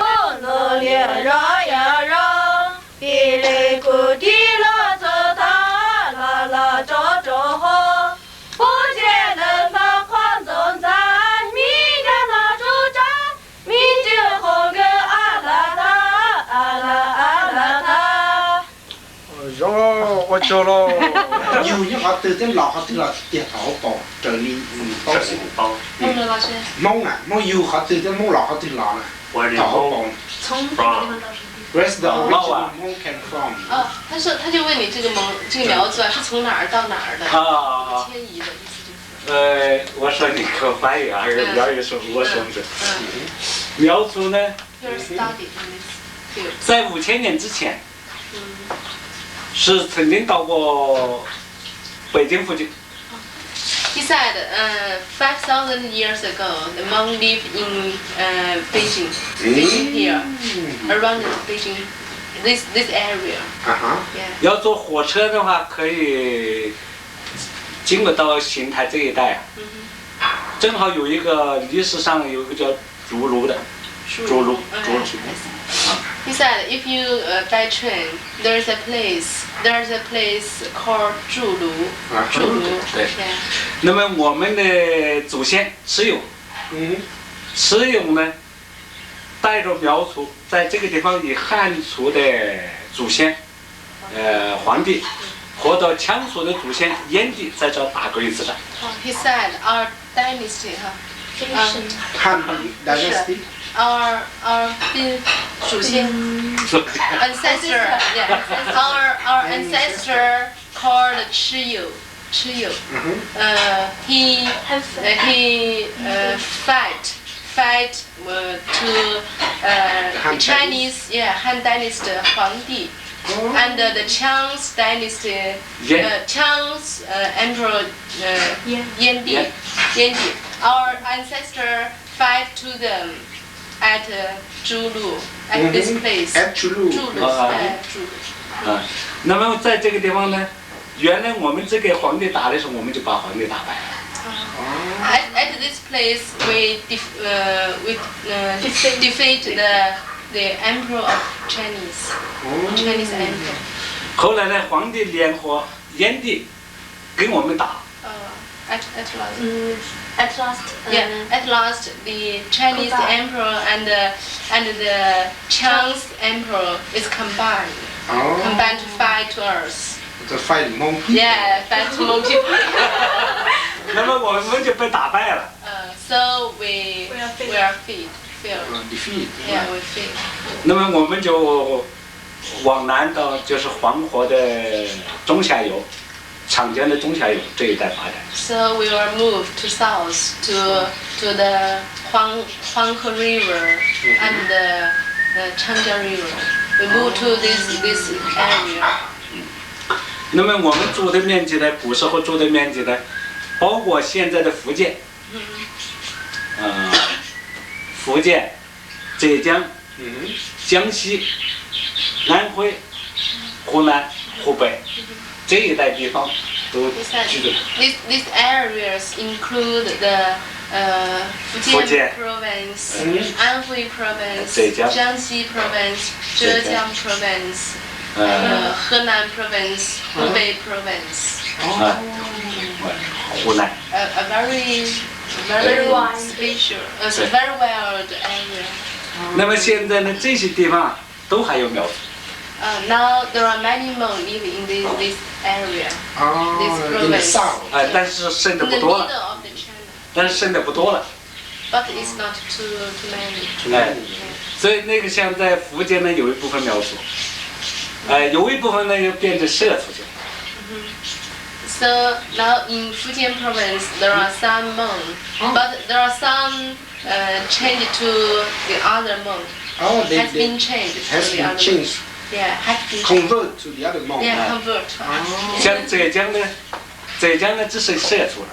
Ua no liam zov yam zoo, pim li kuv tig los txog tag, los los tso rau hauv. Pub ziag lawm hlo qhov ntxoov ntxav, mi nyob no tsuj tsa, mi ntsis qhov nkawd a lam tag, a lam a lam tag. Zoo, ua tsaug lauj. Yug nyob qhov twg thiab los qhov twg los tiag thaum hauv paus raws li nws paub xwb. Hmoob na, Hmoob yug qhov twg thiab Hmoob los qhov twg los na, thaum hauv paus. Where's the original Hmong came from? 哦，他说，他就问你这个蒙，这个苗族啊，是从哪儿到哪儿的？啊，迁移的意思就是。呃，我说你给我翻译啊，还是苗语说，我说不准。苗族呢，Your study in this field. 在五千年之前，是曾经到过北京附近。 He said, uh, five thousand years ago, the Hmong lived in uh, Beijing, Beijing here, around Beijing, this this area. 啊哈。 Yeah. 要坐火车的话，可以经过到邢台这一带啊。嗯哼。正好有一个历史上有一个叫 竹炉的，竹炉，嗯，竹炉。啊， He said, if you uh, by train, there's a place, there's a place called 祝融. 祝融. 对。 Yeah. 那么我们的祖先蚩尤，嗯，蚩尤呢，带着苗族在这个地方以汉族的祖先，呃，皇帝，活到羌族的祖先燕帝在这打过一次仗。 Oh, he said, our dynasty, huh? Um, Han dynasty. Our our 祖先 ancestor, yeah, our our ancestor called 蚩尤, 蚩尤. Uh, he uh, he uh, fight fight uh, to uh, Chinese, yeah, Han dynasty 皇帝 under the Chang's dynasty, uh, Chang's uh, emperor uh, 燕帝, 燕帝. Our ancestor fight to them at uh, 祝融, at this place. At 祝融. 祝融, 哎，祝融。 啊，那么在这个地方呢，原来我们这个皇帝打的时候，我们就把皇帝打败了。 At, at this place, we def, uh, we uh, defeat the the emperor of Chinese, Chinese emperor. 后来呢，皇帝联合燕帝跟我们打。 Uh, at at last. Mm, at last, Yeah, uh, at last the Chinese Combine. Emperor and the, and the Chang's Emperor is combined, 哦， combined to fight to us. to fight Hmong people. Yeah, fight Hmong people. 那么我们就被打败了。 Uh, so we We are failed. we are failed, failed. Uh, defeat. Yeah, we failed. 那么我们就往南到就是黄河的中下游，长江的中下游这一带发展。 So we were moved to south to to the Huang Huanghe River and the, the Changjiang River. We moved to this this area. 那么我们住的面积呢，古时候住的面积呢，包括现在的福建，啊、福建、浙江、嗯，江西、安徽、湖南、湖北这一带地方都 He said 居住。 these, these areas include the uh, Fujian Fujian. province, Mhm. Anhui province, Zhejiang. Jiangxi province, Zhejiang. Zhejiang province, 呃， uh, Henan province, Hubei province. 啊，湖南。 A, a very, Very very wide. Special, uh, very wild area. 那么现在呢，这些地方都还有苗族， Uh, now there are many Hmong living in this, this area, 哦 this ，in the province. south. 哎，但是剩的 In 不 the 多了， middle of the China, 但是剩的不多了。 but it's not too too many. 哎，所以那个像在福建呢，有一部分苗族，哎，有一部分呢又变成社族去了。 So now in Fujian province there are some Hmong, but there are some uh, changed to the other Hmong. Oh, they, Has they been changed has to the been other. changed. Yeah, has been. Convert to the other Hmong. Yeah, convert. 像浙江呢，浙江呢只剩社族了，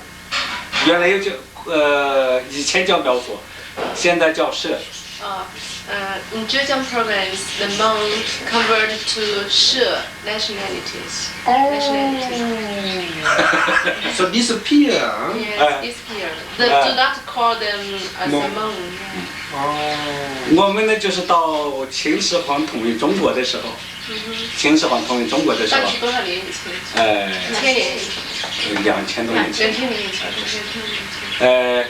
原来又叫呃以前叫苗族，现在叫社族。 Uh, uh, in Zhejiang province, the Hmong converted to She nationalities. Nationality. Oh. So disappear. Huh? Yes, Uh, disappear. They uh, do not call them as Hmong. Hmong. Oh. 我们呢，就是到秦始皇统一中国的时候，秦始皇统一中国的时候，到底是多少年以前？哎，千年以前。两千多年前。两千年以前。两千年以前。呃，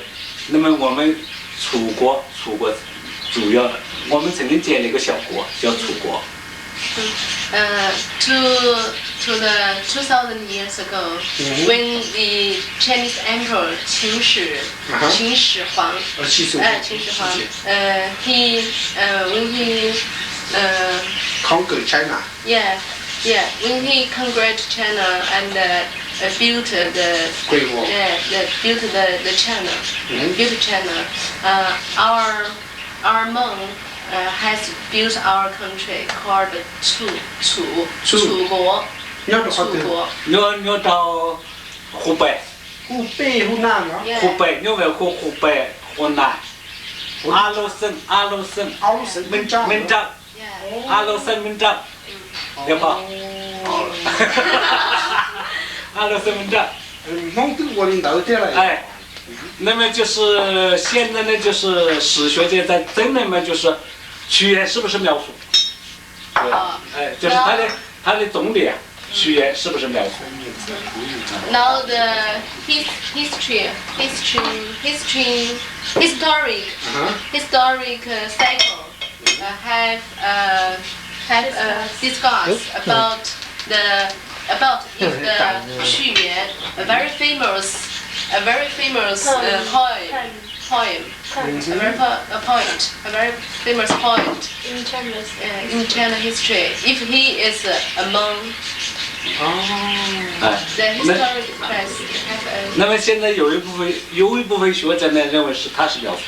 那么我们楚国，楚国主要的，我们曾经建了一个小国，叫楚国。 Uh, to to the two thousand years ago, when the Chinese emperor 秦始 Uh-huh. 秦始皇 呃，秦始皇。哎，秦始皇 uh, he uh, when he uh, Conquer China. yeah, yeah, when he conquered China and uh, uh, built the Great Wall. Yeah, the, built the, the China, Mhm. built China. Uh, our our Hmong uh, has built our country called 楚楚 楚。 楚国. 你要是好 楚国. 你要你要到湖北， 湖北、湖南啊。 Yeah. 湖北，你要湖湖北、湖南，阿鲁省，阿鲁省，阿鲁省 岷 岷 岷 江。 江， Yeah. 阿鲁省岷 江，对吧？哦。 阿鲁省岷 江。 嗯，蒙古过领导的了。 哎，那么就是现在呢，就是史学界在争论嘛，就是屈原是不是苗族？啊，哎，就是他的他的总理啊，许岩是不是苗族？ Now the his history history history historic historic cycle have uh, have uh, discussed about the about if the 许岩 a very famous a very famous uh, poem poem a very po- a poet a very famous poet in China uh, in China history if he is uh, among 哦，哎，the 那 historic place have a 那么现在有一部分有一部分学者呢认为是他是苗族，